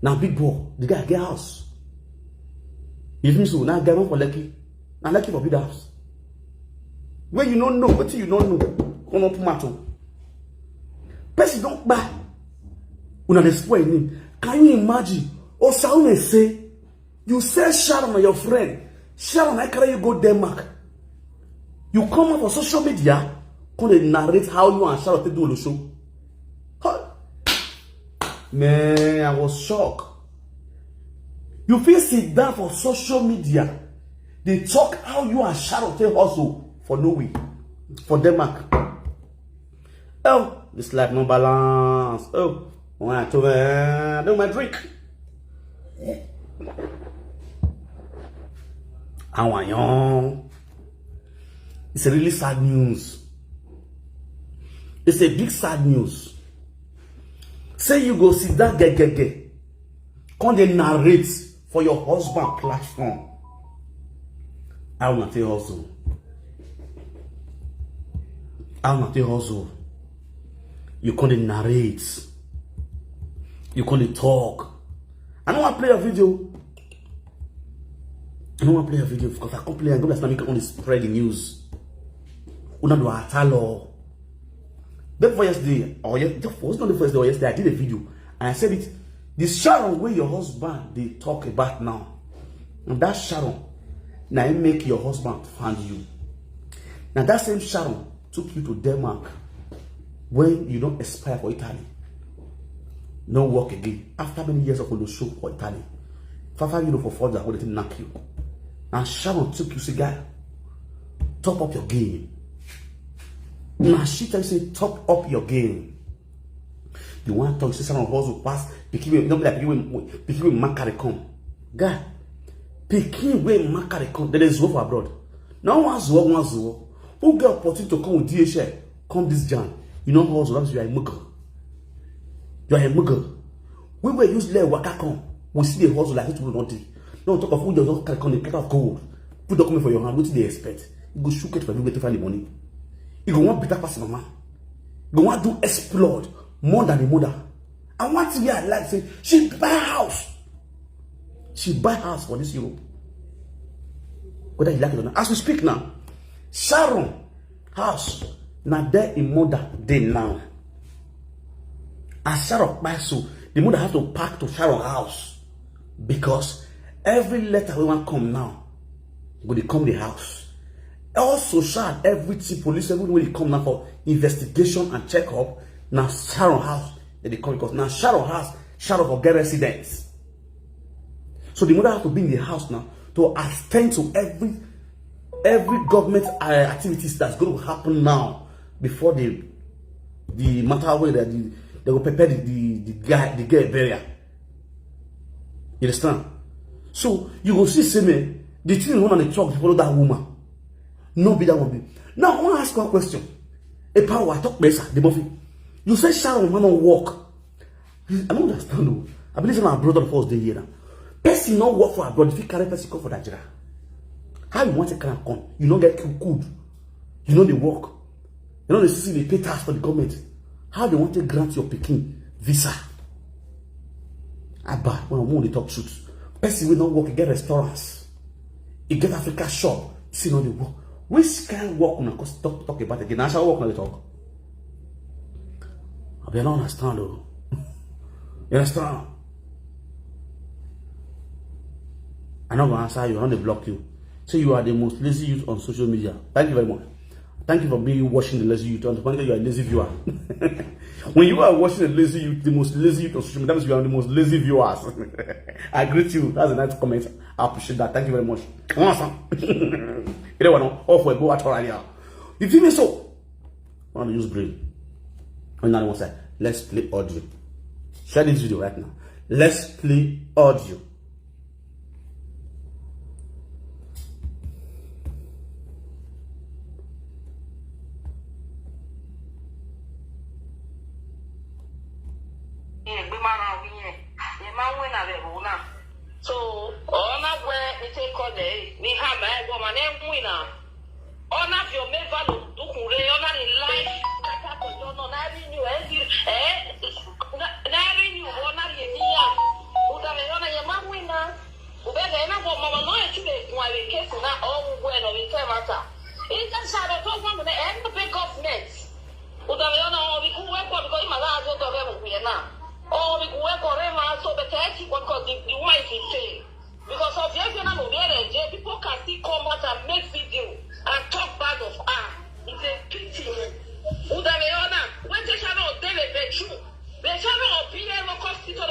Na big boy, the guy get house. If me so, na guy run for Lekki, na Lekki for big house. When you no know, wetin you no know, come up matter. Person don kpai. Una dey spoil name. Can you imagine? Osaume say, you sell Sharon na your friend. Sharon, I carry you go Denmark. You come out for social media, come dey narrate how you and Sharon take do Olosho. Huh. Man, I was shocked. You fit sit down for social media, dey talk how you and Sharon take hustle for Norway, for Denmark. Oh, this life no balance. Oh, when I told her, I do my drink. Àwọn èèyàn, it's a really sad news. It's a big sad news. Say you go sit down gegege, come dey narrate for your husband platform. How una take hustle? How una take hustle? You come dey narrate. You come dey talk. I no wan play your video. I no wan play your video because I come play and go like say na me come dey spread the news. Una do atalo. Day before yesterday, or yes, was not the first day or yesterday, I did a video and I said it. The Sharon wey your husband dey talk about now, na that Sharon na im make your husband find you. Na that same Sharon took you to Denmark when you don expire for Italy. No work again. After many years of Olosho for Italy, five five euro for four days, wey dey take knack you. Na Sharon took you, say, guy, top up your game. Na she tell you say top up your game. You wan talk say Sharon hustle pass pikin wey, no be like pikin wey, pikin wey man carry come. Guy, pikin wey man carry come, dem dey zuo for abroad. Na one zuo, one zuo. Who get opportunity to come with D H L, come this Jan? You no hustle, that means you are a mugu. You are a mugu. We wey use leg waka come, we still dey hustle like say tomorrow no dey. No talk of who just don carry come, dey carry of gold, put document for your hand, wetin dey expect? You go shoot get for everywhere to find the money. You go want better pass mama. You go want do explode more than the mother. And one thing I like say she buy house. She buy house for this Europe. Whether you like it or not. As we speak now, Sharon house, now there in mother day now. As Sharon buy so, the mother have to pack to Sharon house because every letter we want come now, go dey come the house. Also, Sharon, everything police, everything wey dey come now for investigation and checkup, now Sharon house they dey come because now Sharon house, Sharon for get residence. So the mother have to be in the house now to attend to every every government uh, activities that's going to happen now before the the matter wey that the, they go prepare the, the the guy the girl burial. You understand? So you go see say me the thing woman dey talk follow that woman. No be that one be. Now I wan ask one question. A power talk better the Buffy. You say Sharon man no work. I don't understand though. I believe say my brother first day here now. Person no work for abroad if you carry person come for Nigeria. How you want to carry am come? You no get good. You no dey work. You no dey see the pay tax for the government. How they want to grant your pikin visa? I bad when I want to talk truth. Person wey no work, e get restaurants, e get Africa shop, see no dey work. Which kind work una come talk talk about again? Na actual work una dey talk. I be I no understand o. You understand? I no go answer you. I no dey block you. Say you are the most lazy youth on social media. Thank you very much. Thank you for being watching the lazy youth. And thank you, you are a lazy viewer. When you are watching the lazy youth, the most lazy youth on social media, that means you are the most lazy viewers. I greet you. That's a nice comment. I appreciate that. Thank you very much. Awesome. You know what? Off we go at all right now. You feel me so? I want to use brain. Another one side. Let's play audio. Share this video right now. Let's play audio. Egbe ma na wi yẹn, yẹn ma win na bẹ ro na. So ọ̀nà wẹ mi take call ẹ̀ mi ha mẹ́ ẹ̀ wọ́n ma ní win na. Ọ̀nà fi ọ̀mẹ́ va lò dùkùn rẹ̀ ọ̀nà ní láì kàkà kọjọ́ náà náà rí ni ẹ̀ ẹ̀ náà rí ni ọ̀nà rí ẹ̀ níyà. Ọ̀dà rẹ̀ ọ̀nà yẹn ma win na. Ọ̀bẹ rẹ̀ ẹ̀ náà wọ̀ mọ̀mọ́ náà ẹ̀ tún lè gun àrè kéésì náà ọ̀ wù ẹ̀ nọ̀ mi kẹ́ ẹ̀ ma ta. Ìjà sàrẹ̀ tó wọ́n mi ẹ̀ ń bẹ government. Udame yona obi kuwekwa because ima that ajo dore mu kuye na. Obi kuwekwa re ma so be teki kwa because the, the woman is insane. Because of the ajo na no be re je people can still come out and make video and talk bad of her. It's a pity. Udame yona when they shall not dele be true. They shall not be able to sit on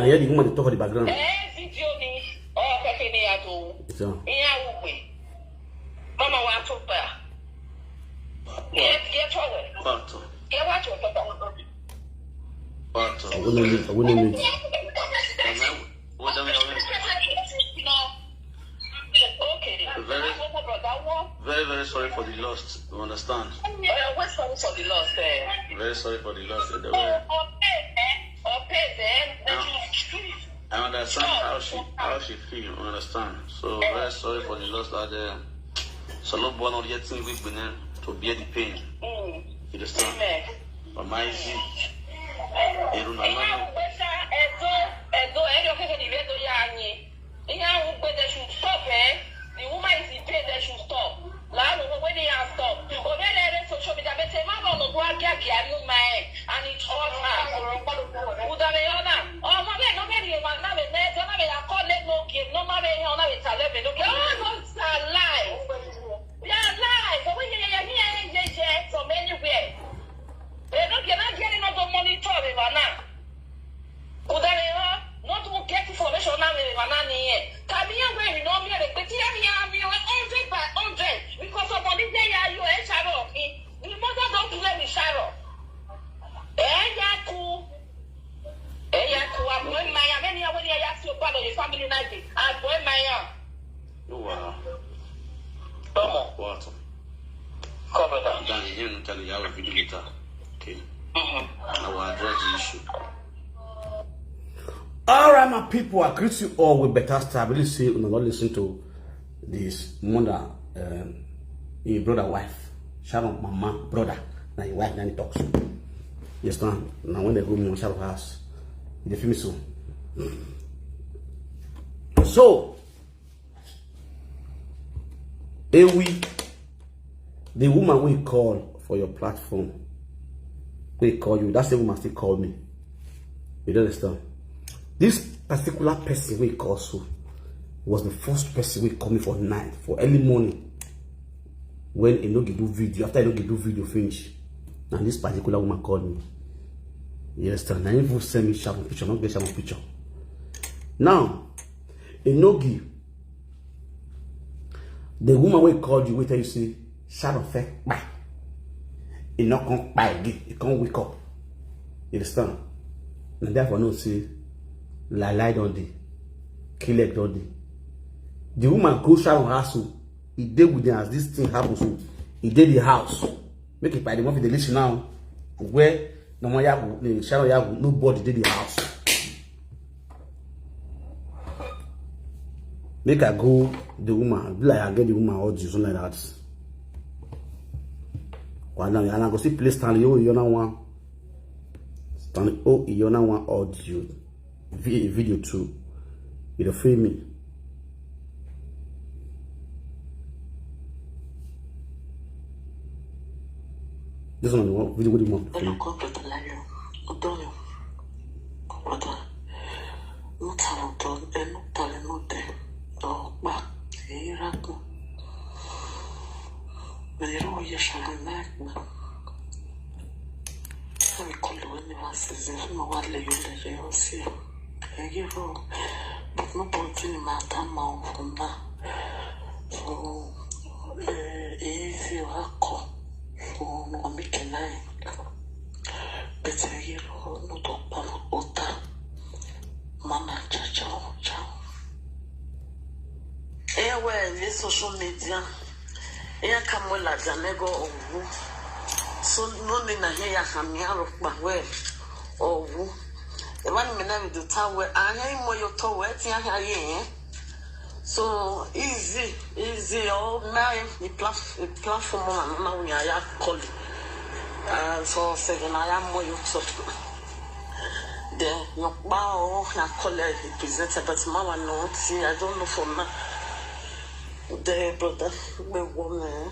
I hear the woman dey talk for the background. Ee, video ni. Ọ keke ni ya to. So, Ihe awụkwe. Mama wa tụkpa. Get, get forward. Pato. Get what you talk. Pato. I wouldn't need, I wouldn't need. Wadam ya wani. Okay. Very- That's what my brother want. Very, very sorry for the lost. You understand? Uh, wait for, for the loss. Eh. Very sorry for the lost. The So, way. on page, eh? On page, eh? That you treat. I understand how she how she feel. You understand? So very sorry for the loss that uh, so no one not getting weak with them to bear the pain. Mm. You understand? Amen. But my easy. Erun Ihe alone. ahụ kwesa ezo ezo eri okeke na ibe ezo ya anyị. Ihe ahụ kwe they should stop, eh? The woman is in pain, they should stop. Laa no when they are stop. Obere ere social media bete ma no no gwa gya gya no my and it all her. Udare ona. Oh, ma be no be ma na be na be ya call no game. No ma be no na be tale be no game. Oh, no, it's a lie. They are lies. So we hear, hear, hear, hear, hear from anywhere. They don't get, not getting no monitor the man now. Udare, no to get information now the man now here. Come here where you know me, the thing here, here, here, hundred by hundred. Because of money there, yeah, you, eh, Sharon. The mother don't play with Sharon. Eh, yeah, cool. Eh, yeah, cool. I'm going my, I'm any, I'm any, I ask you about your family night. I'm going my, uh, Wow. Come on. What? Come on. Then you hear tell you have a video later. Okay. Mm-hmm. I will address the issue. All right, my people, I greet you all with better style. I believe say una don listen to this mother, um, him brother wife, Sharon mama brother, na him wife na him talk so. You understand? Now when they go me Sharon house, they feel me so. So, Ewi, the woman we call for your platform, we call you. That's the woman still call me. You don't understand? This particular person we call so was the first person we call me for night, for early morning. When he no dey do video, after he no dey do video finish, and this particular woman called me. You understand? Now he even send me Sharon picture, not get Sharon picture. Now, he no give. The woman wey call you, wey tell you say Sharon fẹ́ kpai, e no come kpai again, e come wake up. You understand? Na therefore know say lie lie don dey, kill leg don dey. The woman go Sharon house o, e dey with them as this thing happen so, e dey the house. Make e by the one fit dey listen now. Where no one yago, the Sharon yago, nobody dey the house. Make I go the woman, be like I get the woman audio, something like that. Well, now, and I go see play Stanley O Iyona one. Stanley O Iyona one audio. Vi- video too. You dey free me. This one, the one, video, what do you want? Hello, Kọ́pẹ̀tà Láyọ̀. Ọ̀dọ́yọ̀. Kọ́pẹ̀tà. Nta ọ̀dọ́, ẹnu ta ẹnu dẹ. Ọ̀pá. Èyí rákùn. Mẹ̀rẹ̀ ó yẹ ṣàlẹ̀ láìpẹ́. Fún ìkọlù wẹ́n ni wọ́n ṣe ṣe fún wa lè yọ lè yọ sí. Èyí rọ. But nobody ni màá dá máa ń fún náà. So, eh, èyí sì wá kọ̀. So, wọ́n mi kì náà. Bẹ̀tẹ̀ èyí rọ, no tó pa ó ta. Mama, ciao, ciao, ciao. Ewe, ye social media. Eya kamwe la janego owu. So no ni na he ya hamia ro pa we owu. E wa ni me na mi do ta we. Anya imo yo to we ti anya ye. So easy, easy. Oh, my the platform na na we ya call. Uh, so se na ya mo yo so. The your power na call the presenter, but mama no see. I don't know for now. The brother, the woman.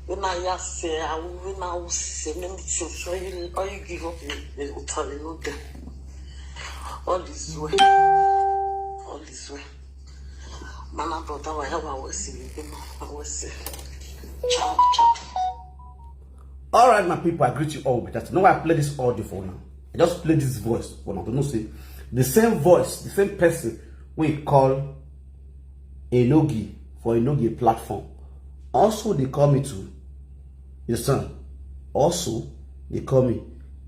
When I say I will, when I will say many things. So you, all you give up, you, you will tell you. All is well. All is well. Mana brother, whatever I will say, you know, I will say. Ciao, ciao. All right, my people, I greet you all with that. Now I play this audio for now. I just play this voice for now. To know say The same voice, the same person we call Enogi for Enogi platform. Also, they call me too. Your son. Also, they call me.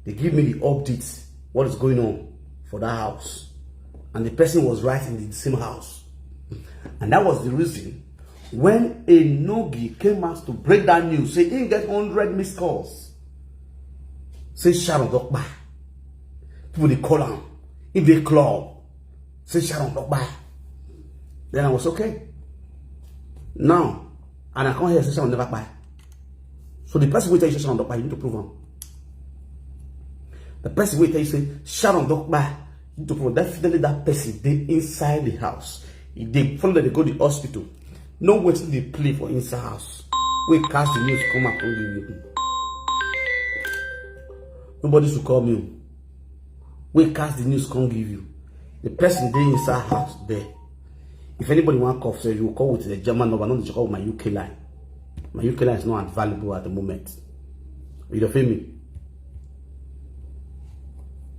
They give me the updates, what is going on for that house. And the person was right in the same house. And that was the reason when Enogi came out to break that news, say he get hundred missed calls. Say Sharon Dokpa. People they call him. If they club, say Sharon Dokpa. Then I was okay. Now, and I can't hear say Sharon never buy. So the person will tell you Sharon Dokpa, you need to prove him. The person will tell you say Sharon Dokpa, you need to prove him. Definitely that person they inside the house. If they follow them, they go to the hospital. No waiting they play for inside house. We cast the news come up and give you. Nobody should call me. We cast the news come give you. The person they inside house there. If anybody want call, say you call with the German number, not the call with my U K line. My U K line is not available at the moment. You don't feel me?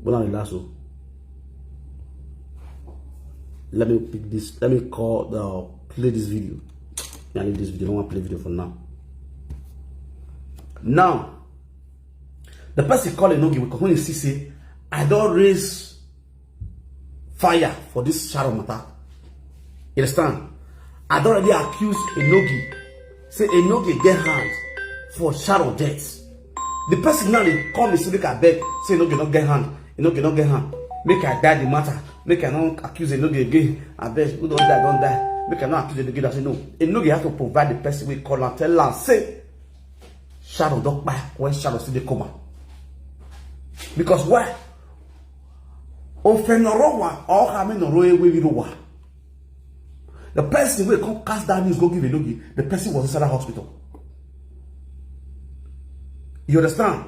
But now the last one. Let me pick this. Let me call the play this video. Yeah, I leave this video. I want to play video for now. Now, the person calling no give because when you see say I don't raise fire for this Sharon matter. You understand? I don't already accuse Enogi. Say Enogi get hand for Sharon death. The person now they call me say make I beg. Say Enogi not get hand. Enogi not get hand. Make I die the matter. Make I not accuse Enogi again. I beg. Who don't die, don't die. Make I not accuse Enogi. I say no. Enogi have to provide the person we call and tell and say Sharon don't buy when Sharon see the coma. Because why? Ofenorowa or Hamenowe we rowa. The person will come cast that news, go give Enogi. The person was inside the hospital. You understand?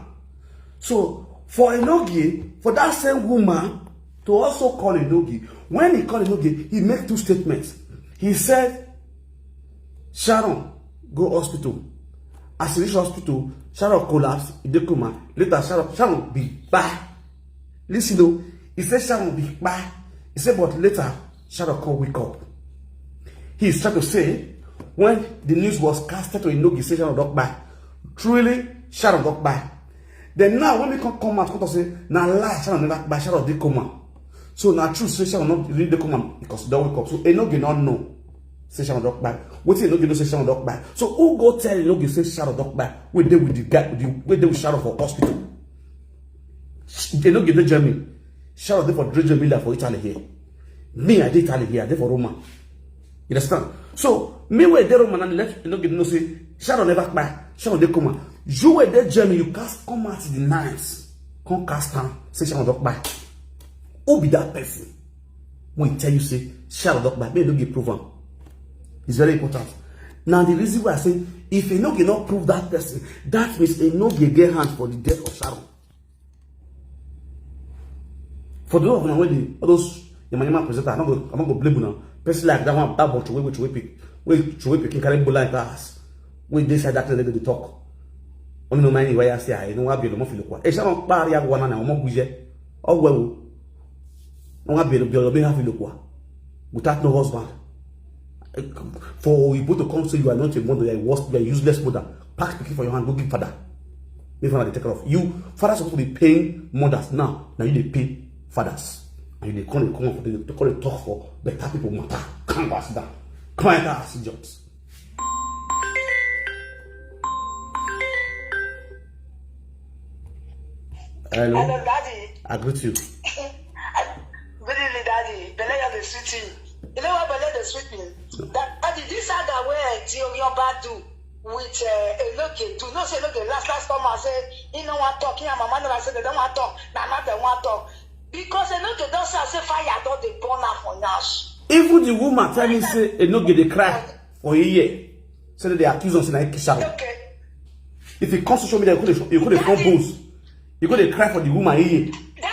So for Enogi, for that same woman to also call Enogi, when he called Enogi, he made two statements. He said, Sharon, go hospital. As he reach hospital, Sharon collapse, he dey coma. Later, Sharon, Sharon be bad. Listen though, he said Sharon be bad. He said, but later, Sharon come wake up. He is trying to say, when the news was casted to Enogi, say Sharon don't buy. Truly, Sharon don't buy. Then now, when we come come out, come talk say, na lie, Sharon never buy, Sharon dey coma. So na true, say Sharon not really dey coma because he don't wake up. So Enogi not know. Say Sharon don't buy. What Enogi know say Sharon don't buy? So who go tell Enogi say Sharon don't buy? We dey with the guy, with the, we dey with Sharon for hospital. Enogi dey Germany. Sharon dey for Germany for Italy here. Me, I dey Italy here. I dey for Roma. You understand? So me wey dey Roma and let Enogi know say Sharon never buy. Sharon dey coma. You wey dey Germany, you cast come out the night. Come cast am. Say Sharon don't buy. Who be that person? When tell you say Sharon don't buy. Me no give prove am. It's very important. Now the reason why I say if Enogi not prove that person, that means Enogi get hand for the death of Sharon. For the love of when they all those Yama Yama presenter, I'm not gonna, I'm not gonna blame you now. Person like that one, that one, throw away, throw away, pick, wait, throw away, pick, carry bola in class. Wait, they said that they dey talk. Only no mind why I say I know what be no more feel kwa. E sha no pa ya kwa na na mo guje. Oh well. No what be no be no be have feel kwa. Without no husband. For you to come say you are not a mother, you are worse, you are useless mother. Pack pikin for your hand, go give father. Make father dey take care of you. Father supposed to be paying mothers now. Now you dey pay fathers. And you dey come dey come up for the to come dey talk for better people matter. Come go sit down. Come enter as idiot. Hello. Hello, Daddy. I greet you. Good evening, Daddy. Belle, you dey sweet me. You know what Belle dey sweet me? Daddy, this saga where Dioyoba do with uh, Enoge do. No say Enoge last last come and say he no want talk. He and mama never say they don't want talk. Na now they want talk. Because Enoge don say say fire don dey burn am for house. Even the woman tell me say Enoge dey cry for a year. Say that they accuse us in Kisaro. Okay. If you come social media, you could have, you could have come booze. You could have cry for the woman here.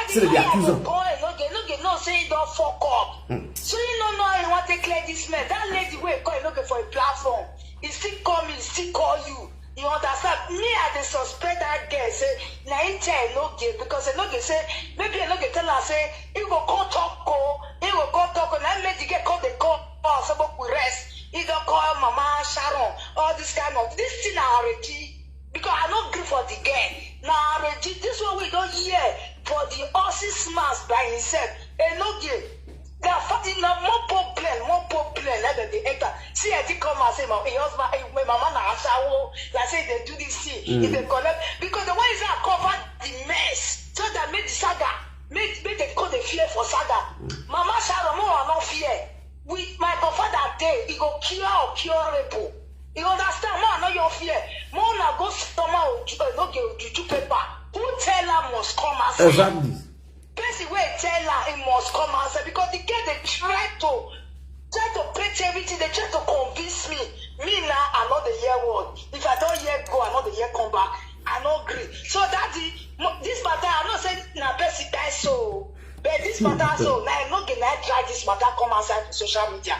Say that they accuse us. Call Enoge, Enoge no say he don fuck up. So you no know how you want to clear this mess. That lady wey call Enoge for a platform. He still call me, he still call you. You understand? Me, I dey suspect that girl say na him tell Enogie, because Enogie say maybe Enogie tell her say he go come talk o, he go come talk o. Na him make the girl come dey call us say make we rest. He don call Mama Sharon, all this kind of, this thing na already, because I no gree for the girl. Na already this one we don hear for the horses mask by himself. Enogie, their family na more problem, more problem. Let them dey enter. See, I think come and say, my, your husband, eh, my mama na ashawo. Like say they do this thing, if they collect, because the one is that cover the mess, so that make the saga, make, make they call the fear for saga. Mama Sharon, no, I no fear. With my godfather dey, he go cure or curable. You understand? More I no your fear. More na go stomach or ju-, eh, no get juju paper. Who tell her must come outside? Exactly. Person wey tell her he must come outside, because the girl dey try to, try to paint everything. They try to convince me. Me now, I no dey hear word. If I don hear go, I no dey hear come back. I no gree. So that the mo- this matter, I know say na person die so, but this matter so na Enogie na try this matter come outside for social media.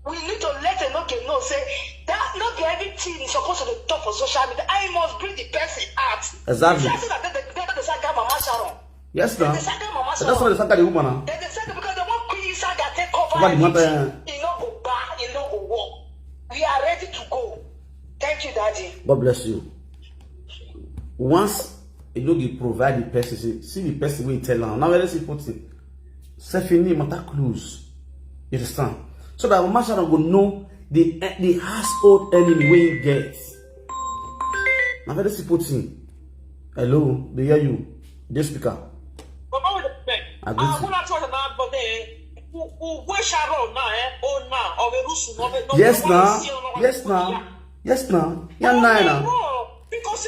We need to let Enogie know say that no be everything is supposed to dey talk for social media. I must bring the person out. Exactly. Just that they, they, they, they say Mama Sharon. Yes, now. They say Mama That's Sharon. Why they sack the woman now. They dey say because they want Queen Saga take cover What the everything. matter? E no go back, e no go work. We are ready to go. Thank you, Daddy. God bless you. Once you know you provide the person, see, see the person will tell her. Now let's see put it. Sefini matter close. You understand? So that Mama Sharon go know the the household enemy wey he get. Now let's see put in. Hello, they hear you. This speaker. Baba with the respect. I agree Ah, with you. Una talk about the who who where Sharon now, eh? Oh now, or we rusu no no. Yes, No, now. see, no, no, Yes, no, now. Yes, now. Yeah, No, nine no, now. no. Because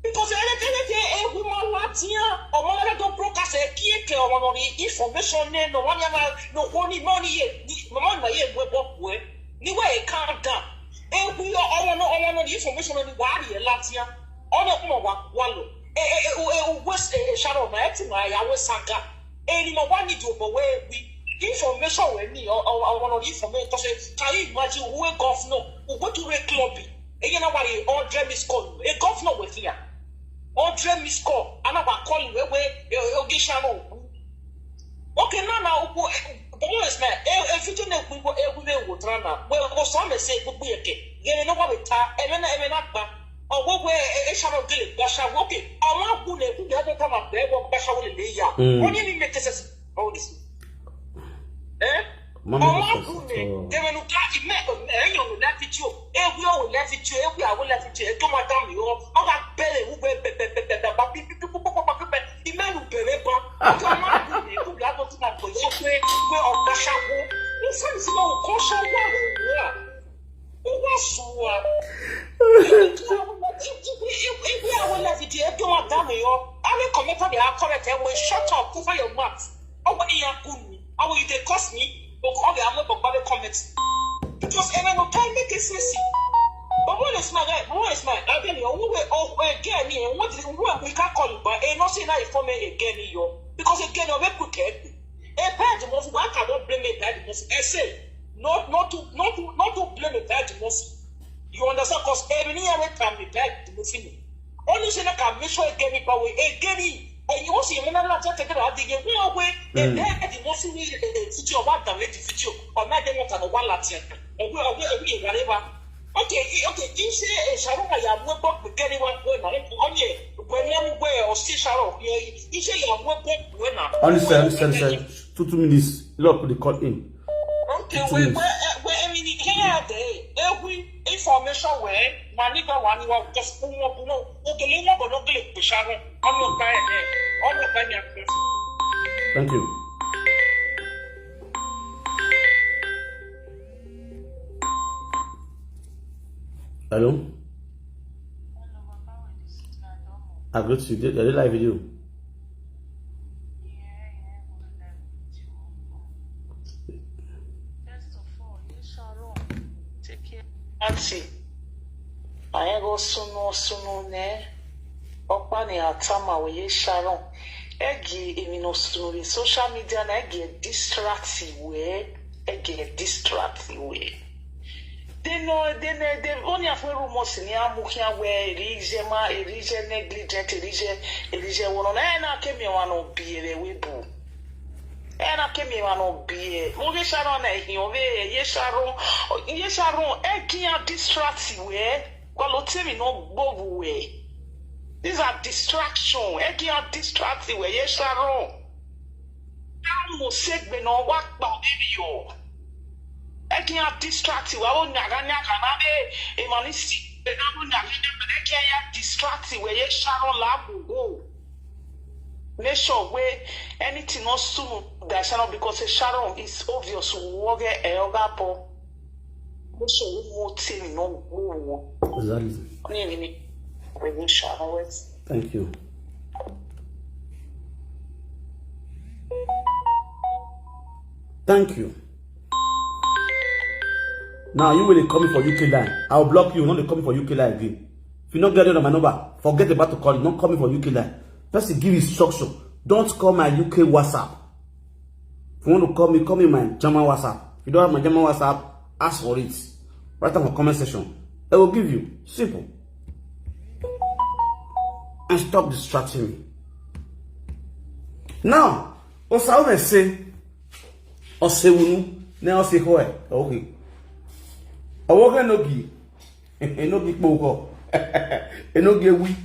because anything anything a woman latia or mother don't broadcast a kick or one of the information ne no one yana no one money ye mama na ye we bok we ni we calm down. E we or one no one of the information ni wari latia. Ona kuma wa walo. E e e e west e Sharon na eti na ya we saga. Eni mo wa ni do bo we we information we ni or one of the information to say, can you imagine who a governor who go to a club? E na wari all dream is call. A governor we here. All dream is call. Ana wa call we we ogi Sharon. Okay, now now who the one is na e e fiti na ku ko e ku me wo tra na we go so me say gbogbo yeke. Ye no wa we ta e me na e me na gba. Ọwọ́ wẹ ẹ ṣàrọ̀ gẹlẹ̀ gbàṣàwọ̀ kè àwọn àgùnlẹ̀ ẹ̀kú yẹn tó kàmá bẹ́ẹ̀ wọ gbàṣàwọ̀ lè lè yà. Wọ́n ní mi mẹ́tẹ́ sẹ́sì ọ̀hún ní sí. Ẹ́ Mama, àwọn that's àgùnlẹ̀ so- gẹ̀rẹ́nu ká ìmẹ́ ẹ̀yìn òun lẹ́fìtìó ewì òun lẹ́fìtìó ewì àwọn lẹ́fìtìó ẹ̀ tó máa dá mi rọ ọba bẹ̀rẹ̀ wúwẹ́ bẹ̀bẹ̀bẹ̀bẹ̀ bá bí bí púpọ̀ púpọ̀ pípẹ́ ìmẹ́nu bẹ̀rẹ̀ bá ọjọ́ àwọn àgùnlẹ̀ ẹ̀kú yẹn tó ti máa gbọ̀ yẹn pé pé ọ̀gbàṣàwọ̀ ní sẹ́yìn sí náà kọ́ ṣàwọ̀ àwọn òwúrọ̀. Uwa suwa. Ibi awo na fiti eto wa damu yo. Ani kometa de akore te we shut up, cover your mouth. Owo iya kunu. Owo you dey curse me. But all the amo but bad comment. Because ene no time make sense. But what is my guy? What is my? I tell you, who we oh again here. What is who we can call you? But e no say na inform again yo. Because again you make quick. A bad move. Why cannot blame a bad move? I say. Not not to not to not to blame a bad emotion. You understand? Because every year we can be bad emotion. Only say like I make sure again it power again it. And you also remember that take it out the game. No way. A bad emotion is a video what the way the video. Or not the one can one latin. Or we or we or we whatever. Okay, okay. You say a Sharon I am we book with anyone going on. Only when you wear or see Sharon. You say you are we book when I Understand, understand, understand. Two, two minutes. Look, they call in. Okay, we we we emi ni kenya de. Ewi information we mani ga wani wa just kumo kumo. Ogele mo bono gele kusharo. Ono kaya de. Ono kaya. Thank you. Hello? I greet you. Are they live video? Auntie, anyị go sunu sunu ne ọkpa ni atama weye Sharon. Egi emi no sunu bi social media na egi distract we, egi distract we. No, they, they, they only have rumors in here, Mukia, where Elijah, ma, Elijah negligent, Elijah, Elijah, one on, and I came here, one of Biere, we boo. And I came here, one of Biere. Mo ye Sharon, eh, he, oh, eh, ye Sharon, oh, ye Sharon, eh, kia distract we, Kwalo tell me no bobu we. These are distraction, eh, kia distract we, ye Sharon. Mo segbe no work by video. Eki a distract wa o nyaga nyaga na be e mani si be na o nyaga nyaga na eki a distract we ye Sharon la go. Make sure we anything not soon that Sharon because Sharon is obvious we get e oga po. Make sure we mo tell no go. Exactly. Ni ni ni. We Sharon west. Thank you. Thank you. Now you will call me for U K line. I'll block you. Not call me for U K line again. If you not get on my number, forget about to call. Not call me for U K line. First, give instruction. Don't call my U K WhatsApp. If you want to call me, call me my German WhatsApp. If you don't have my German WhatsApp, ask for it. Write down my comment section. I will give you. Simple. And stop distracting me. Now, Osaune say, Osewunu, ne Osehoe. Okay. Awoke no gi. Enogi kpoko. Enogi ewi.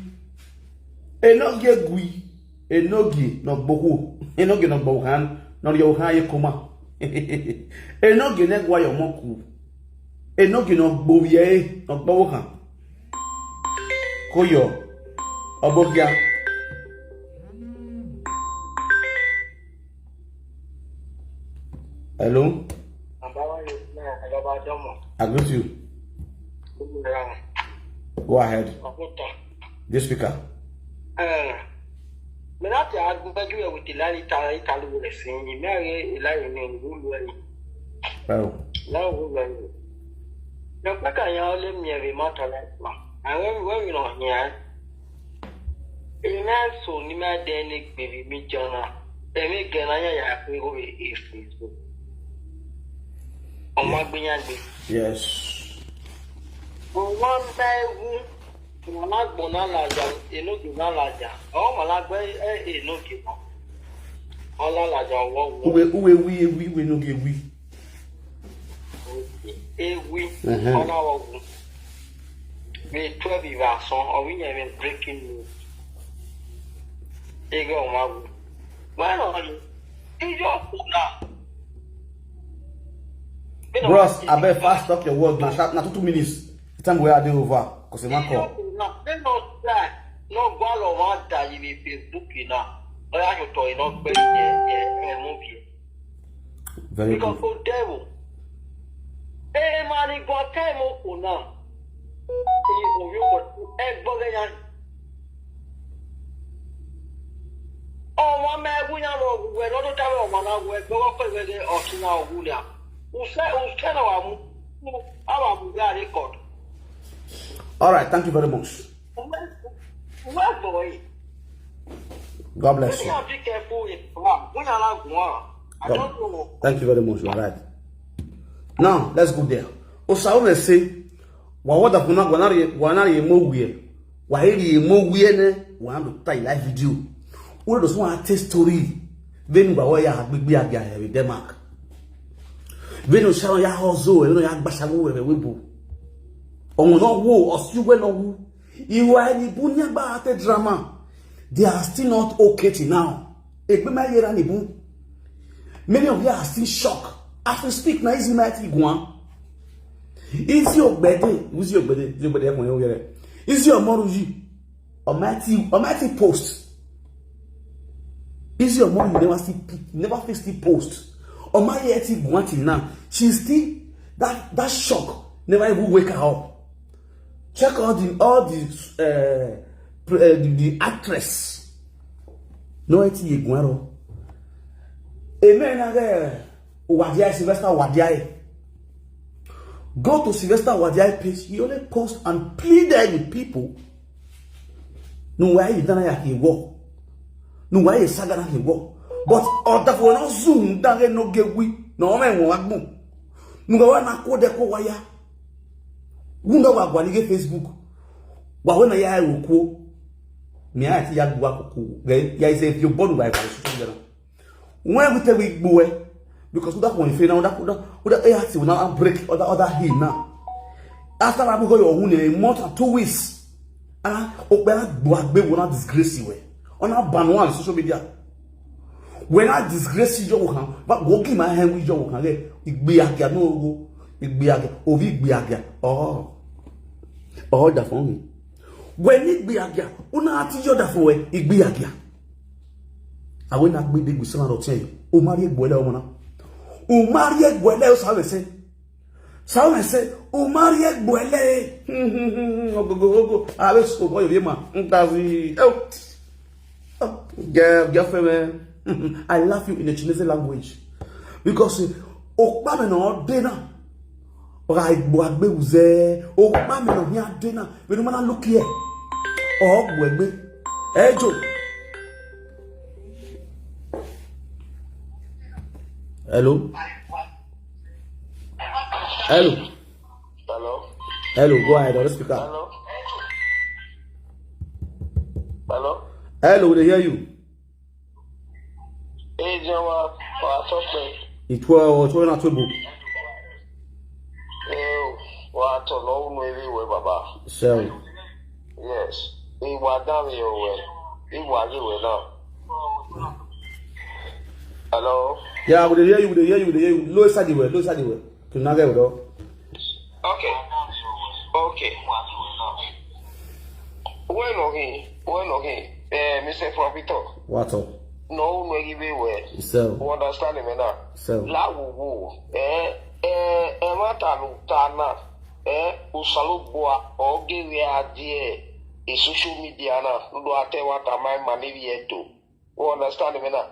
Enogi egwi. Enogi no gboko. Enogi no gbohan. No yo ha ye koma. Enogi ne gwa yo moku. Enogi no gbowie no gbohan. Koyo. Obogia. Hello. Abawa yo na agaba domo. I greet you. Go ahead. This speaker. Eh, me na te agbaju e with Ilani ta Italy wo le sin ni me re Ilani ni wulu e. Oh. Na wulu e. No pe ka ya le mi e ma ta le ma. Awe we we no hia. Ina so ni ma de ni gbe bi mi jona. Emi gana ya ya pe go e e fi so. Ọmọ agbẹyàgbẹ. Yes. Ọmọ bá ewu. Ọmọ agbọ na laja. Enoge na laja. Ọmọ agbẹ enoge na. Ọlá laja ọwọ́ wọ. Uwe uwe wi ewi uwe noge wi. Ewi. Ọlá wọ wọ. May twelve ìwà sàn. Ọ̀rìn yẹn mi breaking news. Ege ọmọ agbọ. Wọ́n rọ̀ ọ́ ni. Ijó kù náà. Bros, I beg fast talk your word now. Sharp, now two, two minutes. The time we are dey over. Cause a man call. They no try. No go allow one die in Facebook now. Oya you to no pay e e e movie. Very good. Because for devil. E ma ni go time o ko na. E o yo ko e gbo le yan. Ọmọ mẹ́gun yà lọ wẹ̀ lọ́dún táwọn ọmọ náà wẹ̀ gbọ́wọ́ pẹ̀lú ẹgbẹ́ ọ̀tún náà wù ní à. Ùsẹ́ ùsẹ́ náà wà mú. Àwa mú yà record. All right, thank you very much. Wẹ́ gbọ́ yìí. God bless you. Wọ́n yà fi kẹ́kọ̀ọ́ yìí. Wọ́n yà lágùn wọn. I God, don't know. Thank you very much. You're right. Now, let's go there. Osaune say, wa wada kuna gwanari gwanari mo wie. Wa iri mo wie ne. Wa ndo tai live video. Ule do so a tell story. Venu ba wa ya gbigbi abi a Denmark. Venu shawo ya hozo, venu ya gbashawo we we bu. Ọmọ náà wo, ọ̀sùn wẹ́ náà wú. Ìwà ẹni bú ní agbára tẹ drama. They are still not okay till now. Èpè máa yẹra nìbú. Many of you are still shocked. As we speak now, Izzy might be gone. Izzy Ogbede, Izzy Ogbede, Izzy Ogbede, ẹkùn yẹn ó yẹrẹ. Izzy Omoruyi, Almighty, Almighty post. Izzy Omoruyi never still, never fit still post. Almighty gone till now. She still, that, that shock never even wake her up. Check all the, all the, uh, pr- uh, the, the actress. No, it's Yeguero. Amen. Again, Wadiai, Sylvester Wadiai. Go to Sylvester Wadiai page. He only post and pleaded with people. No, why you done ya he walk? No, why you saga na he walk? But other for no zoom down there no get we. No man won't. No, why not call the call wire? Wunda wa gwa nige Facebook. Wa we na ya ero ko. Mi a ti ya gwa koko. Ge ya ise fi o bonu wa e fa social media na. When we tell we gbo e, because that one fail now, that that that ya ti na break other other hill now. After that, we go your own a month and two weeks. Ah, o pe na gbo agbe wo na disgrace we. Ona ban wa social media. When I disgrace you, kan, but go give my hand with your kan. Igbe agia no go. Igbe agia. Ovi igbe agia. Oh. Oh, that for me. When igbe agia, una ati yo that for we igbe agia. Awe na gbe de gusana ro ten. O mari egbo ele omo na. O mari egbo ele o sabe se. Sabe se. O mari egbo ele. Ogogo ogo. Awe so boy ye ma. Ntazi. Oh. Oh, girl, girlfriend, man. I love you in the Chinese language. Because eh, okpa me no de na. Ora igbo agbe uze. Okpa me no hia de na. We no man look here. Oh, gwegbe. Hey, Joe. Hello. Hello. Hello. Hello. Go ahead on the speaker. Hello. Hello. Hello. We dey hear you. Hey, Jama. Wa tope. Itwa itwa na tubu. Eh, wa to no no everywhere, Baba. So. Yes. Iwa da mi o we. Iwa ye we now. Hello. Yeah, we dey hear you. We dey hear you. We dey hear you. Low side the way. Low side the way. To na get we do. Okay. Okay. When okay. When okay. Eh, Mister Profito. What up? No, no, give it well. So. You understand me now? So. La wo wo. Eh, eh, eh, what I look down now. Eh, Usalubua, or give me idea. In social media now. No do I tell what am I man if you do. You understand me now?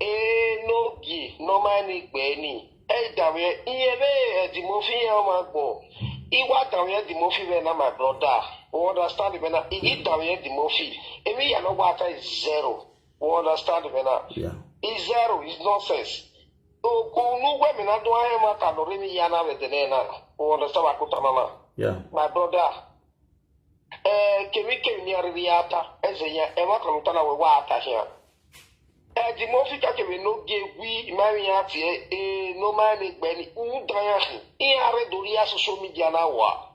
Eh, no gi, no mind ni gbe ni. Eh, dawe, iye be, eh, the movie ya ma gbo. Iwa dawe the movie be na my brother. You understand me now? Iye dawe the movie. Emi ya no wa ta is zero. You understand me now? Yeah. Is zero, is nonsense. O ko nu gwe mi na do ahe ma ta no re mi ya na be de na. You understand what I mean? Yeah. My brother. Eh, kemi kemi ni ariri ata. Eze ya, e wa kan ta na we wa ata ya. Eh, the movie ka kemi no ge wi, ma mi ya ti, eh, eh, no mind ni gbe ni. U da ya shi. I are do ri social media na wa.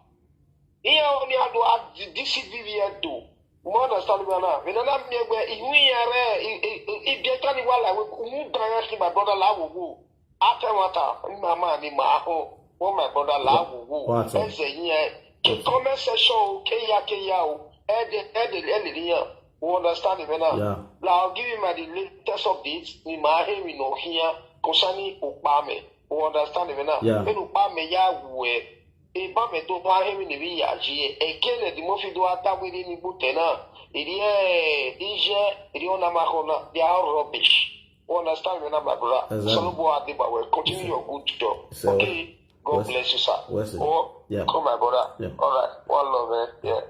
Iya oni adu a D C V V do. Mo understand me na. Me na na mi egbe ihu iya re i i i bi ka ni wala we mu dan ya si my brother la wo wo. After water, mama ni ma ho. Oh my brother la wo wo. What? Eze yin e. Ki comment section o, ke ya ke ya o. E de e de e de ni ya. You understand me na? Yeah. La I'll give you my the latest updates. Ni ma he mi no here concerning Okpame. You understand me na? Yeah. When Okpame ya we. Eba me do wa he mi ni bi ya ji e. Again, the movie do ata we ni bu te na. Iri e ije iri ona ma ho na. They are all rubbish. You understand me na, my brother? Exactly. Solubu Adiba, well, continue your good job. So, okay. God bless you, sir. What's it? Oh, yeah. Come, my brother. Yeah. All right. One love, man. Yeah.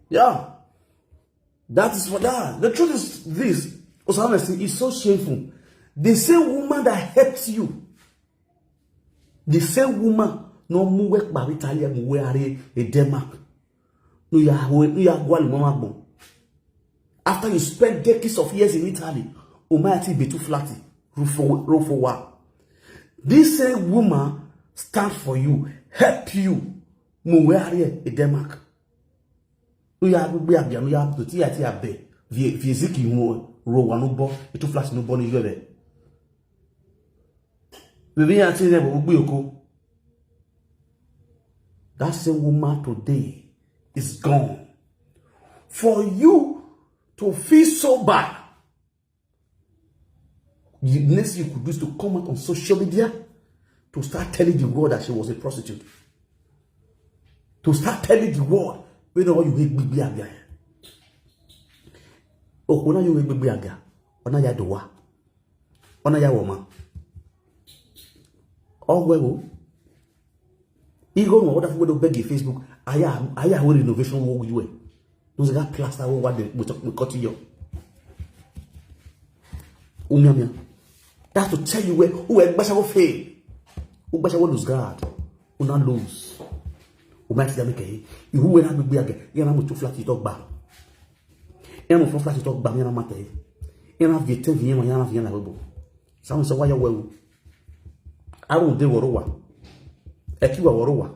Yeah. That is for that. The truth is this. Osama say it's so shameful. The same woman that helped you, the same woman no mu we kpa Italy, mu we are a Denmark. No ya we no ya gwa mama gbon. After you spend decades of years in Italy, o ma ti be too flat. Rufo Rufowa. This same woman stand for you, help you. Mu we are a Denmark. No ya gbegbe abia, no ya to ti ya ti abe. Vie vie ziki mu ro wa no bo, e too flat no bo ni yo be. Baby, I tell you, we go. That same woman today is gone. For you to feel so bad, the next you could do is to come out on social media to start telling the world that she was a prostitute. To start telling the world, we know you hate big big. Oh, when you hate big big, when you do what? Ona ya woma. Ogwe wo. Igo no oda fugo do beg Facebook. Aya aya wo renovation wo yuwe. No se ga plaster wo wa de we talk we cut yo. Umia mia. That's to tell you where who e gbasa wo fail. Who gbasa wo lose guard. Una lose. Might ya make eh. Ihu we na gbegbe age. Ya na mo to flat it gba. Ya mo flat it gba, ya na mate. Ya na vie ten, ya na vie na webo. Samu so wa ya wewu. Aru de woro wa. Eki wa woro wa.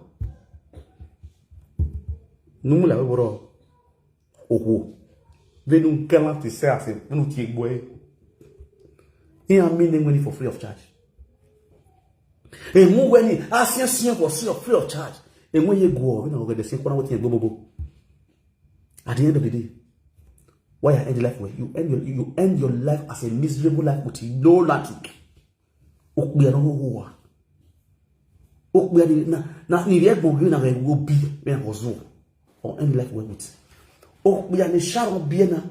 Numu la woro. Oho. Venu galant se ase, venu ti egbo e. He and me name for free of charge. Emu weni asian sian for free of, free of charge. Emu ye go, you know, the same corner with egbo bobo. At the end of the day, why I end life well? You end your, you end your life as a miserable life with no logic. Okpia no ho wa. Okpia ni na, na ni re gbon na re wo bi me ko zo. Or end life well with. Okpia ni Sharon bi na.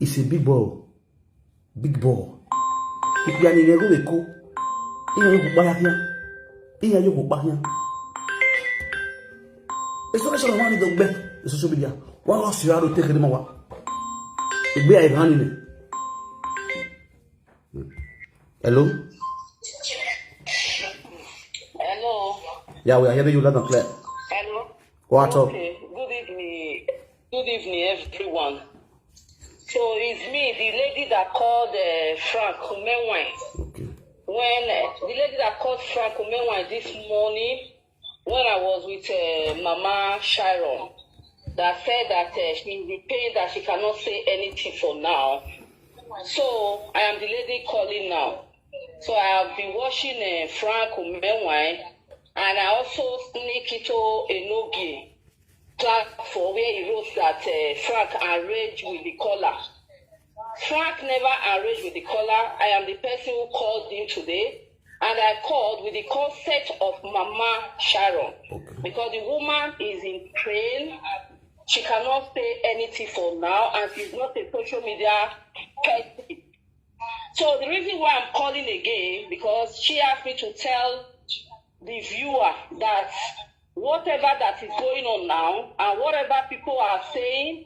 It's a big ball. Big ball. Okpia ni re go we ko. Iya yo ko pa ya kia. Iya yo ko pa kia. It's not sure one of the best social media. Wa lo si aro te kede mo wa. Egbe ai ran ni. Hello? Hello. Yeah, we are hearing you loud and clear. Hello. What up? Okay. Good evening. Good evening, everyone. So it's me, the lady that called uh, Frank Umenwine. Okay. When uh, the lady that called Frank Umenwine this morning, when I was with uh, Mama Sharon, that said that uh, she's in pain, that she cannot say anything for now. So I am the lady calling now. So I have been watching uh, Frank Umenwine, and I also sneak into Enogie platform where he wrote that uh, Frank arranged with the caller. Frank never arranged with the caller. I am the person who called him today, and I called with the consent of Mama Sharon, okay, because the woman is in pain. She cannot say anything for now, and she's not a social media person. So the reason why I'm calling again, because she asked me to tell the viewer that whatever that is going on now and whatever people are saying,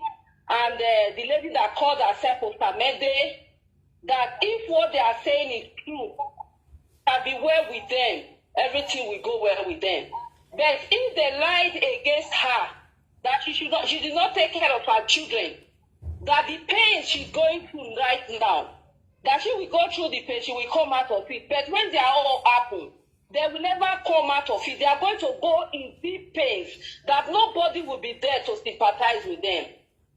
and uh, the lady that called herself Osamede, that if what they are saying is true, that be well with them, everything will go well with them. But if they lied against her, that she should not, she did not take care of her children, that the pain she's going through right now, that she will go through the pain, she will come out of it. But when they are all happen, they will never come out of it. They are going to go in deep pains that nobody will be there to sympathize with them.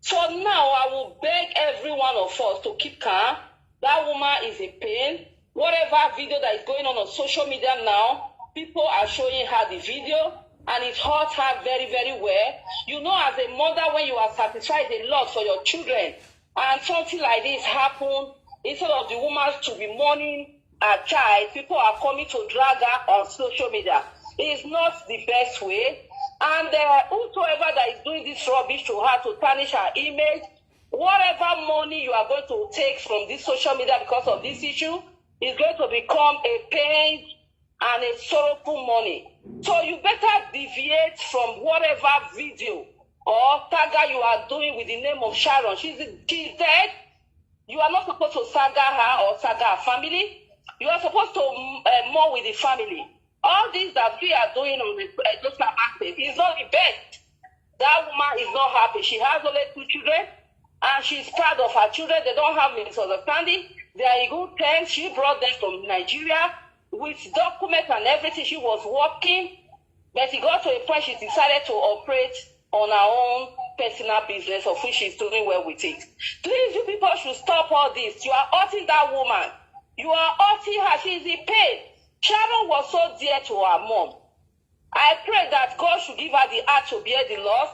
So now I will beg every one of us to keep calm. That woman is in pain. Whatever video that is going on on social media now, people are showing her the video, and it hurts her very, very well. You know, as a mother, when you are satisfied a lot for your children, and something like this happen, instead of the woman to be mourning her child, people are coming to drag her on social media. It's not the best way. And uh, whosoever that is doing this rubbish to her to tarnish her image, whatever money you are going to take from this social media because of this issue is going to become a pain and a sorrowful money. So you better deviate from whatever video or saga you are doing with the name of Sharon. She's, she's dead. You are not supposed to saga her or saga her family. You are supposed to uh, mourn with the family. All things that we are doing on the uh, social aspect is not the best. That woman is not happy. She has only two children, and she's proud of her children. They don't have misunderstanding. They are in good terms. She brought them from Nigeria with documents and everything. She was working, but it got to a point she decided to operate on her own personal business, of which she's doing well with it. Please, you people should stop all this. You are hurting that woman. You are hurting her. She is in pain. Sharon was so dear to her mom. I pray that God should give her the heart to bear the loss.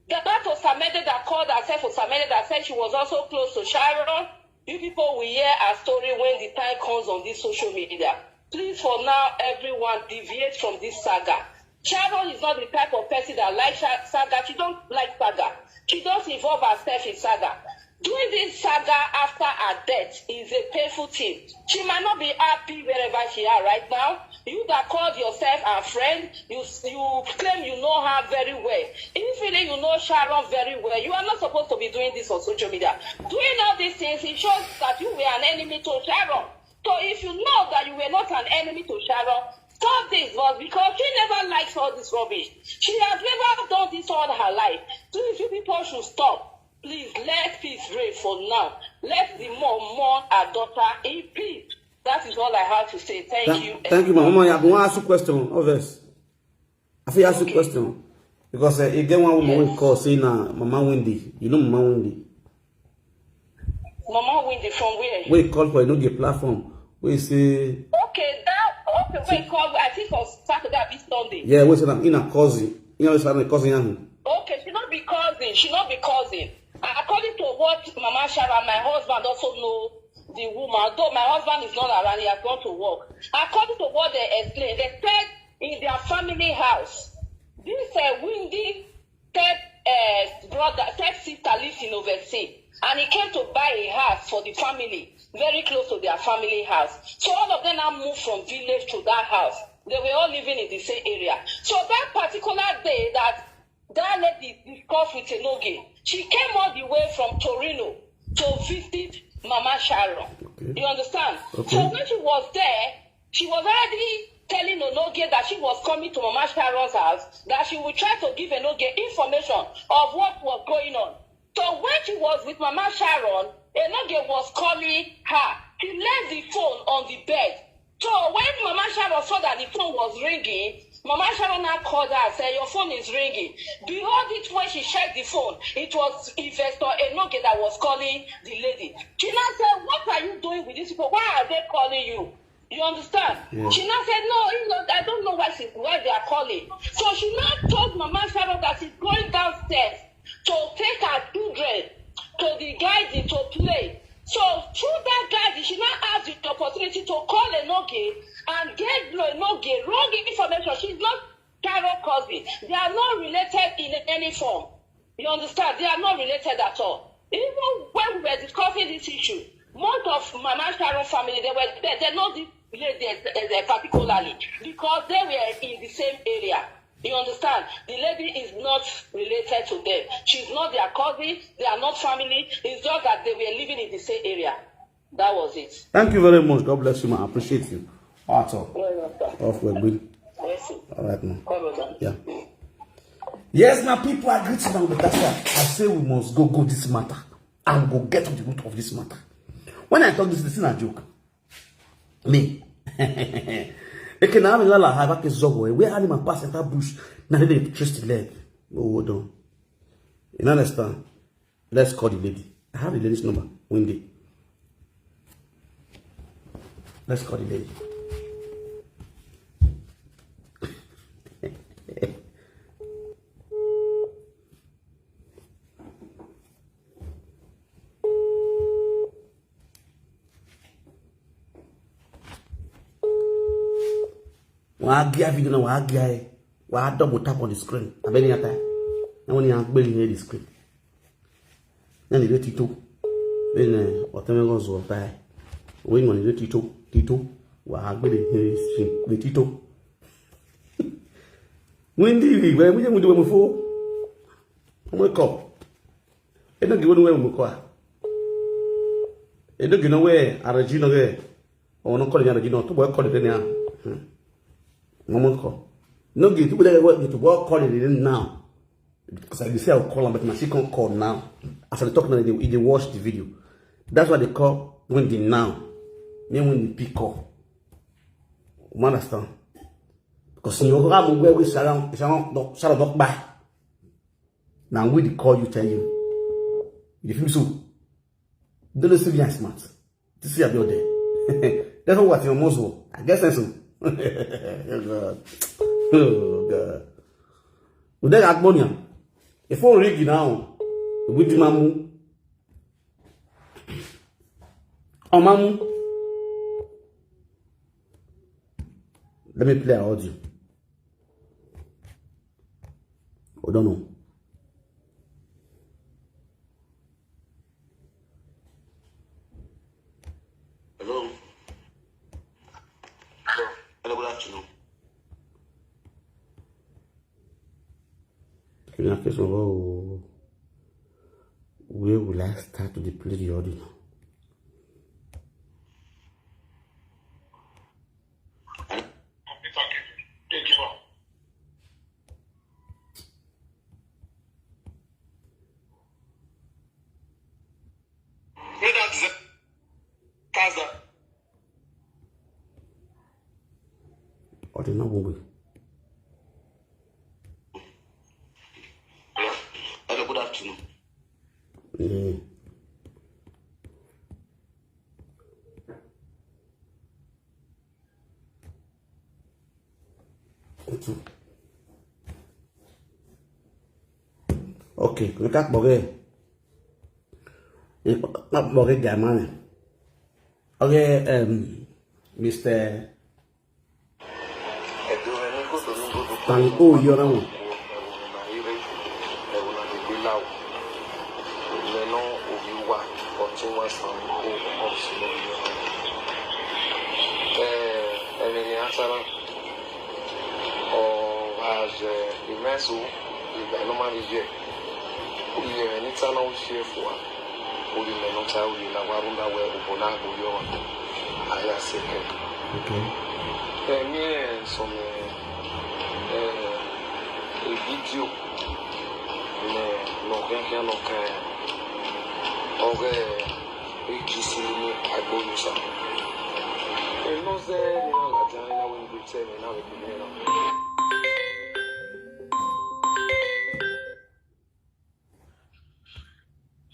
The part of Samede that called herself Osamede that said she was also close to Sharon. You people will hear her story when the time comes on this social media. Please, for now, everyone deviate from this saga. Sharon is not the type of person that likes saga. She don't like saga. She don't involve herself in saga. Doing this saga after her death is a painful thing. She might not be happy wherever she are right now. You that called yourself her friend, you you claim you know her very well. If really you know Sharon very well, you are not supposed to be doing this on social media. Doing all these things, it shows that you were an enemy to Sharon. So if you know that you were not an enemy to Sharon, Stop this, but because she never likes all this rubbish. She has never done this all her life. Please, you people should stop. Please let peace reign for now. Let the mom mourn her daughter in peace. That is all I have to say. Thank you. Thank you, Mama. I want to ask you a question. Obvious. I feel ask you a question. Because uh, again, one woman will call saying, uh, Mama Windy. You know Mama Windy? Mama Windy from where? We call for Enoge platform. We say. Okay, that. Okay, wait, call. I think on Saturday, I be Sunday. Yeah, we say I'm in a cousin. You know, it's a cousin. Okay, she not be cousin. She not be cousin. According to what Mama Shara, my husband also know the woman. Though my husband is not around, he has gone to work. According to what they explained, they said in their family house, this uh, Windy third uh, brother, third sister lives in overseas, and he came to buy a house for the family very close to their family house. So all of them now moved from village to that house. They were all living in the same area. So that particular day that that lady discussed with Enoge, she came all the way from Torino to visit Mama Sharon. Okay. You understand? Okay. So when she was there, she was already telling Enoge that she was coming to Mama Sharon's house, that she would try to give Enoge information of what was going on. So when she was with Mama Sharon, Enoge was calling her. She left the phone on the bed. So when Mama Sharon saw that the phone was ringing, Mama Sharon now called her and said, "Your phone is ringing." Behold it, when she checked the phone, it was Investor Enoge that was calling the lady. She now said, "What are you doing with these people? Why are they calling you?" You understand? Yeah. She now said, "No, you know, I don't know why she, why they are calling." So she now told Mama Sharon that she's going downstairs to take her children to the garden to play. So through that garden, she now has the opportunity to call Enoge and get Enoge wrong information. She's not Carol cousin. They are not related in any form. You understand? They are not related at all. Even when we were discussing this issue, most of Mama Sharon family, they were they, they know this lady particularly because they were in the same area. You understand? The lady is not related to them. She's not their cousin. They are not family. It's just that they were living in the same area. That was it. Thank you very much. God bless you, man. I appreciate you. At all. Off with me. All right, man. Yeah. Yes, now people agree to now, but that's why I say we must go go this matter and go get to the root of this matter. When I talk this, this is a joke. Me. Eke na ame lala ha ba ke zogo e. Where animal pass enter bush, na dey trace the leg. Oh, hold on. You understand? Let's call the lady. I have the lady's number. Windy. Let's call the lady. Wa gia video na wa gia e. Wa double tap on the screen. Abeni ata. Na wani ya gbeli the screen. Na ni tito. Bene oteme go zo tai. We mo ni tito, tito. Wa gbeli the screen. The tito. Windy we, we mo mo fo. Mo ko. Enoge wonu we mo ko a. Enoge no we, Araji no we. Oh, no call Araji no. To boy call the now. No more call. Enoge to boy call the now. Because I say I'll call him, but my she can't call now. As I talk now, they, they watch the video. That's why they call when the now. Me when the pick call. You understand? Because you know how we we Sharon, Sharon, Sharon not by. Now we dey call you, tell you. You dey feel me so? Don't listen to me, smart. This is your day. That's what your muscle. I guess so. Oh God. Oh God. We dey at money. If we ring now, we the mamu. Oh mamu. Let me play our audio. Hold on. Hello. Hello, good afternoon. Can I ask you, oh, where will I start to play the audio now? Hello? Or they not won't. Hello, good afternoon. Yeah. Okay, we can't forget. Not forget the man. Okay, um, Mister Tani o yọrọ wọn. Uri me no ta uri la warunda we ubona go yo. Aya seke. Okay. Eh, mi eh, some eh, eh, a video. Me no kan kan no kan. Okay. Ikisi ni agboyusa. E no se ni na la jana we go tell me now we go.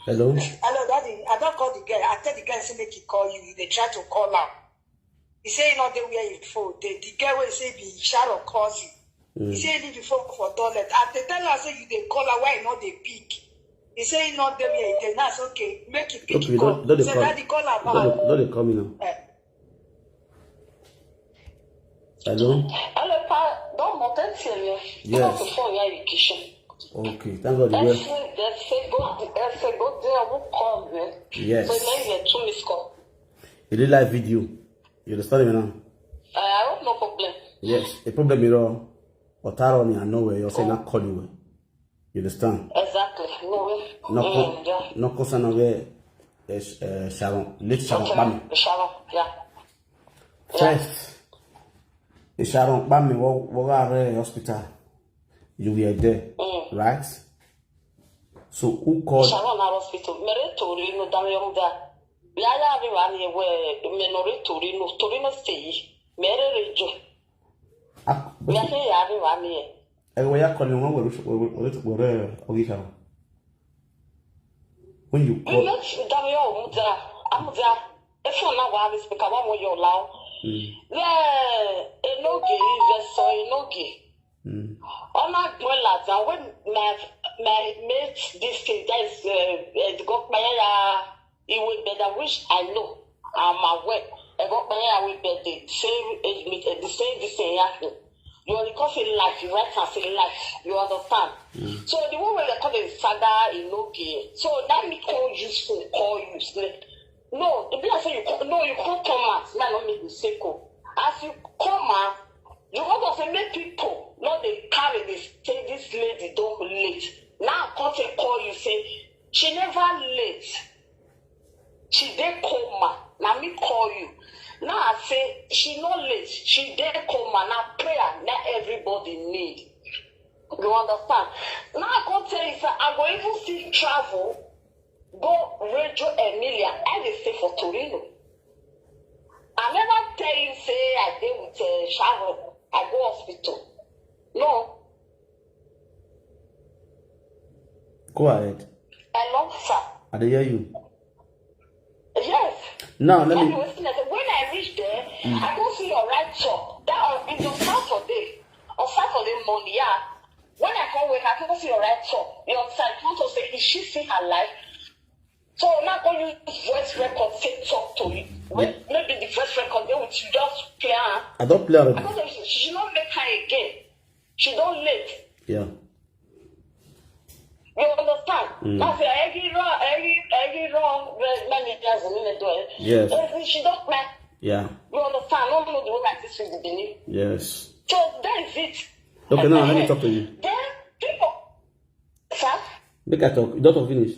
Hello? Hello, Daddy. I don't call the girl. I tell the girl, say, make he call you. You dey try to call am. He say he not there where he phone. The, the girl wey say be Sharon cousin. He say he leave the phone for toilet. I dey tell her, say, you dey call her, why he not dey pick? He say he not there where he dey. Now, it's okay. Make he pick. Okay, the call. Don't, don't they say, call? Daddy, call her back. Don't they, don't they call me now? Eh. Hello? Hello, Pa. Don't motivate me. Yes. Don't phone here in kitchen. Okay, thank God. Yes. Yes. So now you get two missed call. You did live video. You understand me now? Uh, I hope no problem. Yes, a problem, you know. Otaro ni I know where you're saying, not call you. You understand? Exactly. No way. No, mm, yeah. No concern of it. Sharon, late Sharon Pami. Sharon, yeah. First, Sharon Pami, what, what are hospital? You were there, mm, right? So who called? Sharon Hospital. Mere Torino, Damian da. Yaya Rivani, where Menore Torino, Torino stay. Mere Rejo. Yaya Rivani. Ẹ̀rọ ya kọ́ni wọ́n wẹ̀rẹ̀ wẹ̀rẹ̀ ọ̀gíkà wọn. When you call. Damian Muda, Amuda. If you now have this speaker, one more your loud. Yeah, Enoge, Investor Enoge. Ona gbon la down when my my mate this thing that is uh, uh, the government. Iwe better, which I know. I'm aware. I got my way better. The same age, the same, the same. You are because in life, you write and say life. You understand? So the one where they call it saga in okay. So that me call you, so call you. No, if I say you call, no, you can't come out. Now not make mistake. As you come out, you want to say make people not they carry this. Say this lady don't late. Now I can't say call you say she never late. She dey coma. Now me call you. Now I say she not late. She dey coma. Now prayer. Now everybody need. You understand? Now I can't tell you. Say I go even see travel. Go Radio Emilia. I dey stay for Torino. I never tell you say I dey with uh, Sharon. I go hospital. No. Go ahead. Hello, sir. I dey hear you. Yes. Now let me. When I reach there, I don't see your right top. That on Saturday. On Saturday morning, yeah. When I come wake, I can't see your right top. You understand? You want to say, is she still alive? So now go use voice record, say talk to me. When maybe the voice record, they will just play her. I don't play her. I don't say she should not make her again. She don't late. Yeah. You understand? Mm. That's why every wrong, every every wrong managers in the door. Yes. Every she don't play. Yeah. You understand? No, no, the way like this is the Benin. Yes. So that is it. Okay, now let me talk to you. Then people Sir? Make I talk. You don't talk finish.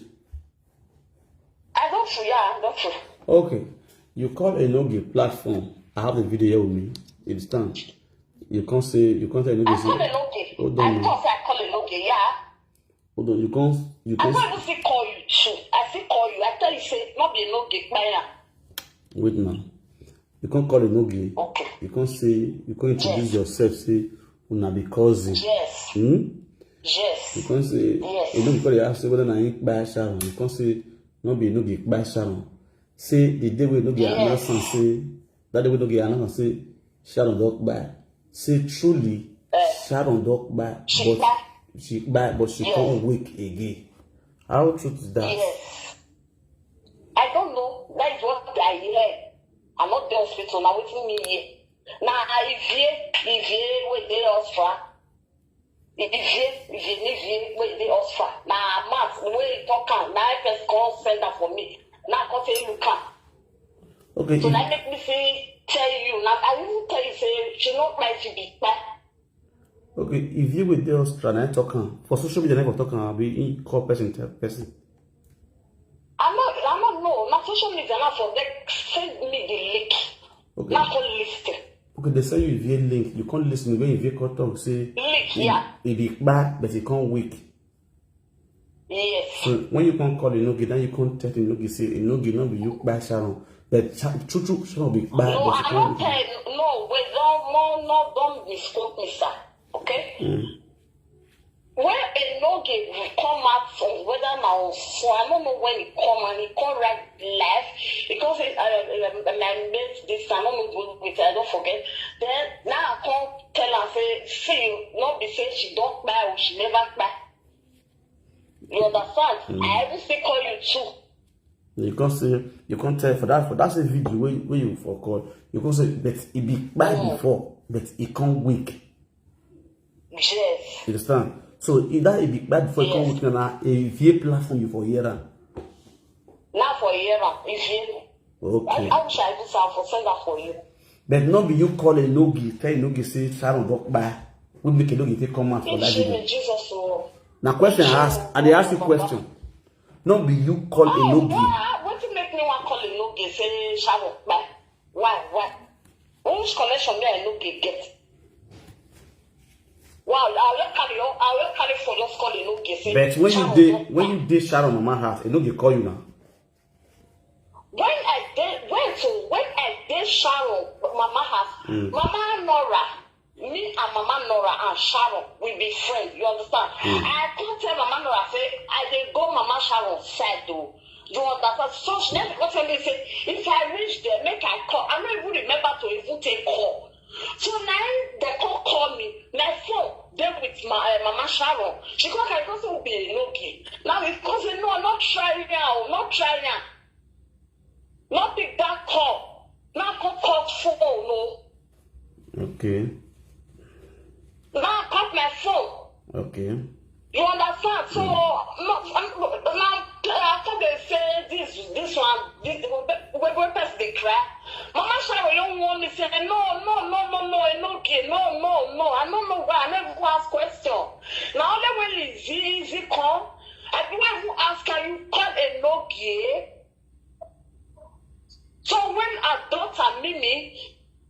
I don't feel, yeah, I don't feel. Okay. You call a Nogi platform. I have the video here with me. You understand? You can't say, you can't say Nogi. I call a Nogi. Hold on. I thought I call a Nogi, yeah. Hold on. You can't, you can't. I can't even still call you too. I still call you. I tell you, say, not be a Nogi, fire. Wait now. You can't call Enogie. Okay. You can't say, you can't introduce Yes. yourself, say, una be cousin. Yes. Hmm? Yes. You can't say, Yes. Enogie call you, ask you whether na him kpai Sharon. You can't say, no be Enogie kpai Sharon. Say, the day we Enogie Yes. announce and say, that day we Enogie announce and say, Sharon don kpai. Say, truly, Eh. Sharon don kpai, She but kpai. she kpai, but she Yes. can't wake again. How true is that? Yes. I don't know. That is what I hear. I'm not the hospital. Now waiting me here. Now I hear, I hear where they Austria. I hear, I hear, I hear where they Austria. Now I'm mad. Where he talk am. Now I first call send that for me. Now I come say look am. Okay. So if that make me say tell you. Now I even tell you say she not like she be back. Okay, if you with the Austria, I talk am. For social media, never talk am. Be in call person, tell person. I'm not, I'm not, no, not social media, not for they send me the link. Okay. Not for listen. Okay, they send you via link. You can't listen when you via call talk. Say, Link, it, yeah. it be bad, but it can't weak. Yes. So when you can't call Enogie, then you can't tell Enogie, say, Enogie, not be you kpai Sharon. But Sha- true, true, Sharon be bad, No, but I she don't can't weak. tell, no, we don't, no, no, don't misquote me, sir. Okay? Mm. When Enogie will come out from whether now, so I don't know when he come and he come right live because it, uh, uh, my mate this I don't know with I don't forget. Then now I come tell her say see you not be say she don't buy or she never buy. You understand? Mm. I even still call you too. You can't say you can't tell for that for that's a video where, where you for call. You can't say but it be bad Mm. before, but it can't weak. Yes. You understand? So if that it be bad before it can't Yes. weak now, if you platform you for here. Now for here, if you Okay. I, I wish I even sound for send that for you. But not be you call Enogie, tell Enogie say Sharon don kpai. We make Enogie take come out for If that she video. be Jesus, oh. Now question I ask, I dey ask you question. Not be you call Oh, Enogie. Why? What you make me want call Enogie? Say Sharon, why? Why? Why? Which connection me Enogie get? Wow, I will carry, I will carry for just call Enogie. Say But when you Sharon dey don when kpai. you dey Sharon mama house, Enogie call you now. When I dey when so when I dey Sharon mama house, Mm. Mama Nora, me and Mama Nora and Sharon we be friends. You understand? Mm. I come tell Mama Nora say I dey go Mama Sharon side o. You understand? So she never come tell me say if I reach there, make I call. I no even remember to even take call. So now they come call me. My phone dey with my uh, Mama Sharon. She come carry come say we be Enogie. Now we come say no, not try now, not try now. Not pick that call. Now come cut phone, no. Okay. Now cut my phone. Okay. You understand? So no, I'm- now I come dey say this, this one, this when when person dey cry. Mama Sharon, you want me say no, no, no, no, no, Enogie, no, no, no. I don't know why. I never go ask question. Now only when Lizzie, Lizzie come, I do even ask her. You call Enogie. So when her daughter Mimi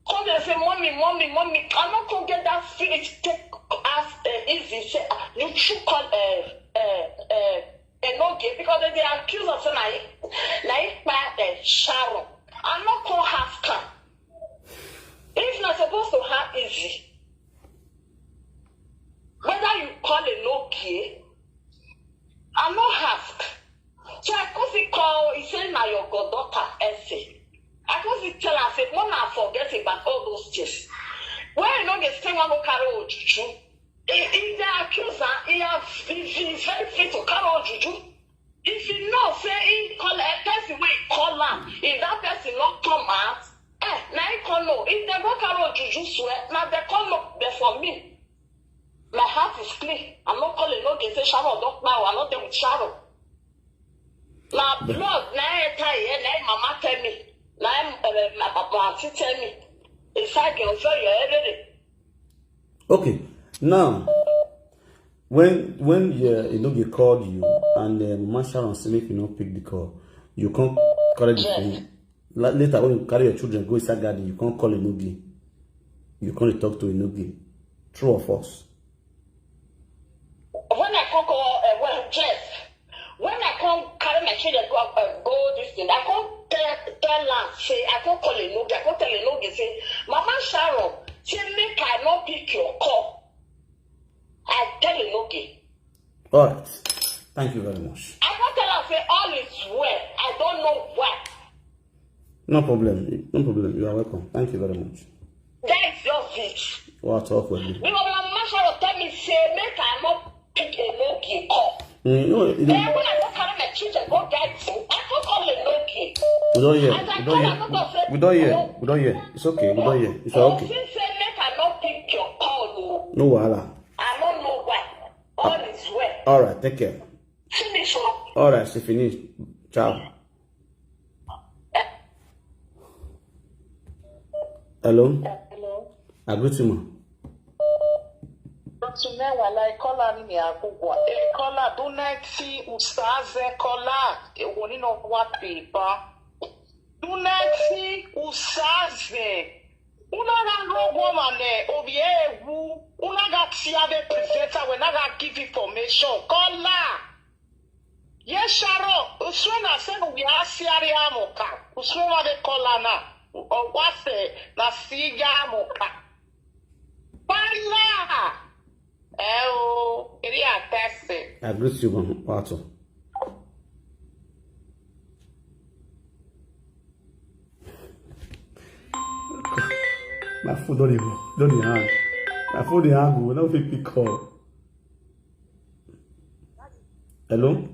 come and say, mommy, mommy, mommy, I not come get that spirit take as uh, easy. Say, ah, you should call uh, uh, uh, Enogie because they dey accuse us say na him na him kpai uh, Sharon. I not come ask am. If na supposed to have easy, whether you call Enogie, I no ask. So I come fit call, he say na your goddaughter, Essay. I come fit tell am say, Mona forget about all those things. When you no dey stay one go carry ojuju. If if they accuse am, he have he he is very free to carry ojuju. If you know say he call a person wey he call am, if that person no come out, eh, na he come know. If they go carry ojuju swear, na they come know they for me. My heart is clean. I'm not calling no dey say Sharon don kpai o, I no dey with Sharon. Na blood na enter here, na him mama tell me, na him uh, my papa aunty tell me. Inside girl, so you everything. Okay, now when when uh, Enogie called you and uh, Mama Sharon say make you no pick the call, you can't carry the Yes. phone. La- Later when you carry your children go inside garden, you can't call Enogie. You can't talk to Enogie. True or false? When I come call, uh, well, Jeff, when I come carry my children go, uh, go this thing, I come tell, tell am say, I come call Enoge, I come tell Enoge say, Mama Sharon say make I no pick your call. I tell Enoge. All right. Thank you very much. I come tell am say all is well. I don't know why. No problem. No problem. You are welcome. Thank you very much. That is just it. What talk with me? Because Mama Sharon tell me say make I no pick Enoge call. Mm, no, you Then don't, when I go carry my children go get him, I come call Enoge. we don't hear. As I We call, I don't no hear. go say We don't hear. no. We don't hear. It's okay. We don't hear. It's Oh, okay. She say make I no pick your call o. No wahala. I no know why. All is well. All right. Take care. Finish up. All right. She finished. Ciao. Hello. Hello. I greet you, ma. Tumewa la ikola ni ni akugwa. Ikola do neti usaze kola. Ewoni no wa pipa. Do neti usaze. Una ga no woman e obi ewu. Una ga tia the presenter when I ga give information. Kola. Yes, Sharo. Uswe na se no we are siari amoka. Uswe wa the kola na. O wa se na siga amoka. Kola. Eh, oh, eri atase. I greet you, ma. Wato. My phone don't even, don't even hang. My phone dey hang. We don't fit pick call. Hello.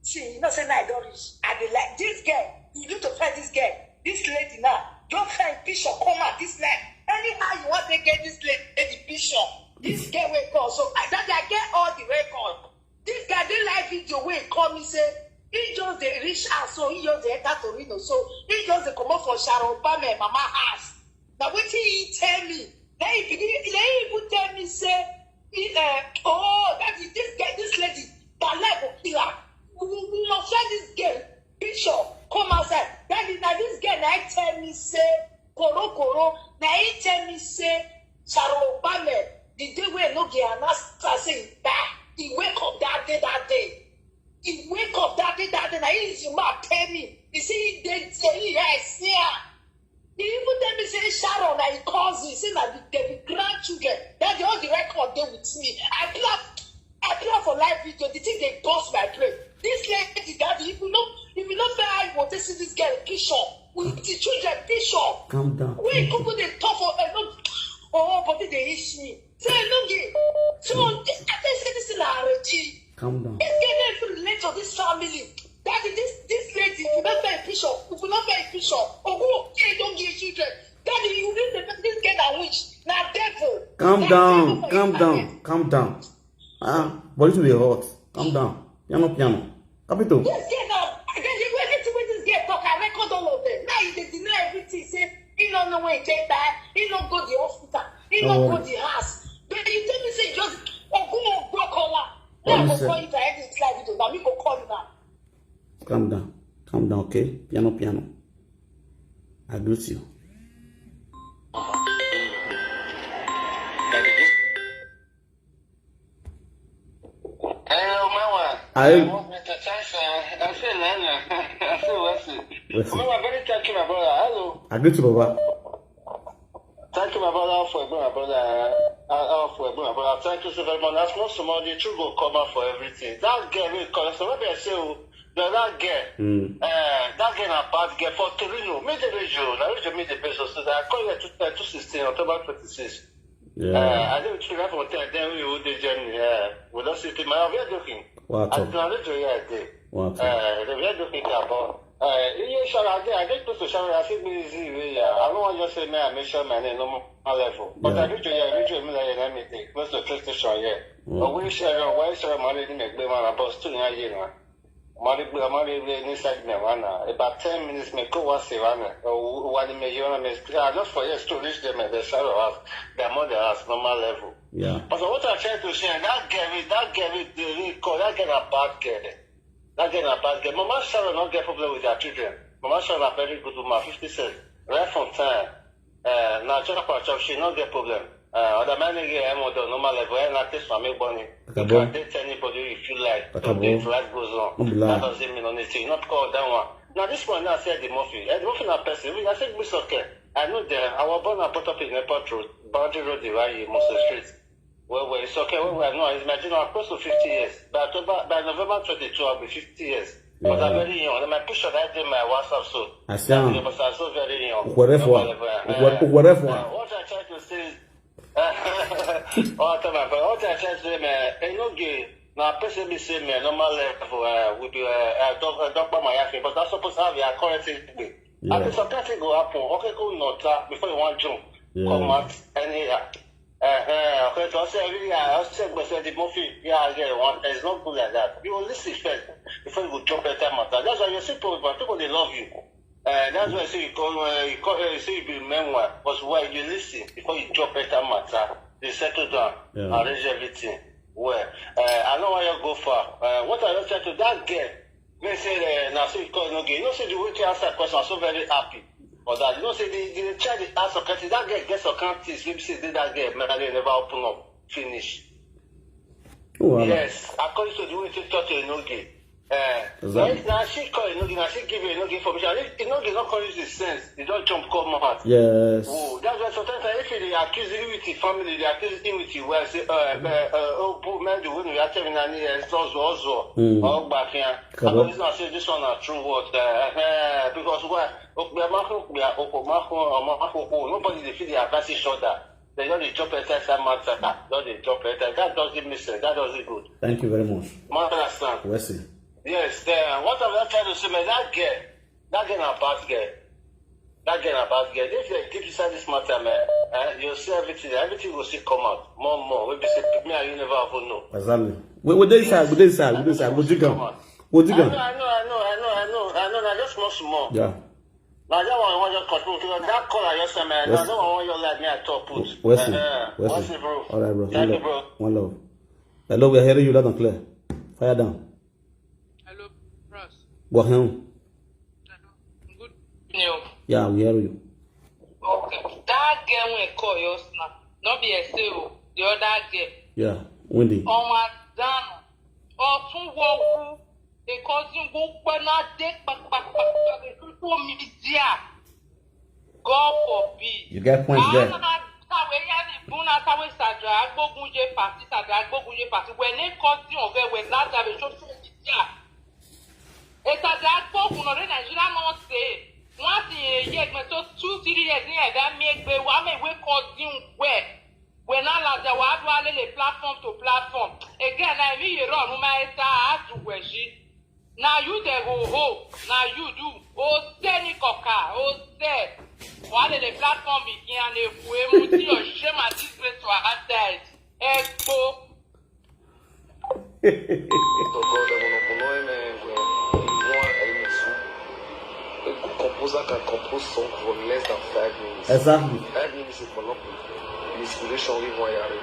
See, you know, say now I don't reach. I be like this girl. You need to find this girl. This lady now. Don't find picture come out this night. Anyhow you want to get this lady picture. This girl will call. So I that I get all the record. This guy dey live video wey call me say he just dey reach house, so he just dey enter Torino, so he just dey comot for Sharon Obama mama house. Na wetin he tell me. Then he begin, then he even tell me say, he, uh, oh, that is this girl, this lady, that life go kill her. We, we, we must find this girl picture come outside. That is now this girl now tell me say, koro koro. Now he tell me say, Sharon Obama, the day wey no get announce am say he die, he wake up that day, that day. He wake up that day, that day. Now he is man pay me. He say he dey there, he I see am. He even tell me say Sharon na him cousin, say na the, they be grandchildren. That the all the record dey with me. I play, I play for live video. The thing dey burst my brain. This lady, daddy, if you no, if you no fair, I go take see this girl picture with the children picture. Calm down. Wey come go dey talk for uh, no, oh, body dey itch me. Say no get. So this I tell you say this is already. Calm down. This girl dey feel relate to this family. Daddy, this this lady, if you no fair picture, if you no fair picture, Ogun okay don get children. Daddy, you need the this girl na witch, na devil. Calm Na down. devil for Calm your down. family. Calm down. Ah, body too dey hot. Calm down. Piano, piano. Capito. Yes, yes, now I get you everything wey this girl talk. I record all of them. Now you dey deny everything. Say he no know when he take die. He no go the hospital. He No no go worry. The house. But you tell me say just Ogun Ogun call her. What Now you I go say? Call you for this live video. Now me go call you now. Calm down. Calm down, okay? Piano, piano. I greet you. Hello, Mama. Aye. Mister Tyson, I feel Lana. I feel Wesley. Wesley. Mama, very thank you, my brother. Hello. I greet you, Baba. Thank you, my brother, for my brother. Uh, uh, for my brother. Thank you so very much. That's not somebody true go come out for everything. That girl will call us. Maybe I say, oh, the that girl. Mm. Uh, that girl a bad girl for Torino. Me the region. I region me the best. So I call you two sixteen, October twenty-six. Yeah. Uh, I don't feel that for ten. Then we would the journey. Yeah. We don't see the man. We are joking. What I up? don't know you are there. What up? Uh, the way looking about. Uh, you should I get, I get close to shower. I see me easy way. Yeah. I don't want you to say me. I make sure my name no more level. But Yeah. I need to, yeah, I need to, me like, let me take close to train station. Yeah. Mm. But we share, why share my name? Make me man, boss two years now. Mari gbe mari gbe inside me one now. About ten minutes me go was one. One me you know me. I just for yes to reach them at the side of us. Their mother has normal level. Yeah. But what I try to say, that girl, that girl, the call that girl a bad girl. That girl a bad girl. Mama Sharon not get problem with her children. Mama Sharon a very good woman, fifty cents. Right from time. Uh, now chop her chop, she not get problem. Uh, other man again, I'm on the normal level. And I test for me, Bonnie. You Akabo. Can date anybody if you like. Akabo. If life goes on. No be lie. That doesn't mean anything. Not call that one. Now this one now say Eddie Murphy. Eddie Murphy na person. I say Miss Okay. I know them. I was born and brought up in Airport Road, Boundary Road, the Rayi, Muslim Street. Well, well, it's okay. Well, well, no, it's my general close to fifty years. By October, by November twenty-two, I'll be fifty years. But I'm very young. And my picture that day, my WhatsApp, so. I see. But I'm so very young. Whatever. Whatever. Uh, what I try to say is, oh, tell my friend, what I try to say, man, you know, gay. Now, person be say, man, normal level, uh, will be, uh, uh, doc, uh, doctor my yakin, but that's supposed to have your current thing. Yeah. And some kind thing go happen. Okay, go not before you want jump. Yeah. Come out, anyhow. Uh, okay, so I say, really, I say, but say the movie, yeah, yeah, one, it's not good like that. You will listen first before you go jump at that matter. That's why you see people, but people, they love you. Uh, that's why I say you call, uh, you call, uh, you say you be memoir, but why you listen before you jump at that matter, you settle down, yeah, arrange everything. Well, uh, I know why you go far. Uh, what I just said to that girl, they say, uh, now so you call no girl. You know, say the way to answer question, I'm so very happy for that. You know, say the, the child is ask some kind thing. That girl get some kind things. Maybe say that girl, man, they never open up, finish. Oh, wow. Yes, according to the way to talk to Enoge. Eh, exactly. Now she call Enoge, now she give you Enoge information. And if Enoge not call you the sense, you don't jump come out. Yes. Oh, that's why sometimes if they accuse you with the family, they accuse you with the well, say, uh, uh, uh, oh, poor man, the way we are telling any, uh, so, so, so, mm, or back here. Correct. I know this one, say this one are true words. Uh, uh, because why? Okpemaku, Okpemaku, Okpemaku, nobody they feel they advise each other. They don't dey chop inside that matter. Don't dey chop inside. That doesn't make sense. That doesn't good. Thank you very much. You understand? Wesley. Yes, uh, what I'm trying to say, man, that girl, that girl na bad girl. That girl na bad girl. If they keep inside this matter, man, eh, you see everything. Everything will still come out. More, more. We be say, me and you never even know. Exactly. We, we dey inside, we dey inside, we dey inside. We dig am. We dig am. I know, I know, I know, I know, I know, I know. Now just small, small. Yeah. Now that one I want to control because that call I just sent, man. Now that one I want your life, me I talk put. Wesley, uh, Wesley, bro. All right, bro. Thank you, bro. One love. Hello, we are hearing you loud and clear. Fire down. Hello, bros. Go ahead. Hello. Good evening. Yeah, we hear you. Okay. That girl wey call you now. Not be a sale. The other girl. Yeah, Wendy. Oh my God. Ọ̀tún wọ wú. Because you go pẹ́ náà dé pàpàpàpà the social media. God forbid. You get points there. Àwọn náà táwọn èèyàn ní ìbúná táwọn ìsàdùn àgbógunjẹ pàtí, ìsàdùn àgbógunjẹ pàtí. When they call you, okay, when that have a social media. Ìsàdùn àgbógun náà ní Nàìjíríà náà ṣe. Wọ́n ti yẹ yẹ ẹgbẹ́ tó two, three years ní ẹ̀dá mi ẹgbẹ́ wa, mẹ́wé call you where. When I like the one who are the platform to platform. Again, I mean, you run my side to where she. Now you the ho ho. Now you do. Oh, say ni coca. Oh, say. What the platform begin and if we move your shame and disgrace to our side. Expo. To God, I wanna blow him, eh, bro. He want a minute. A good composer can compose song for less than five minutes. Exactly. Five minutes is for nothing. Inspiration we want yare.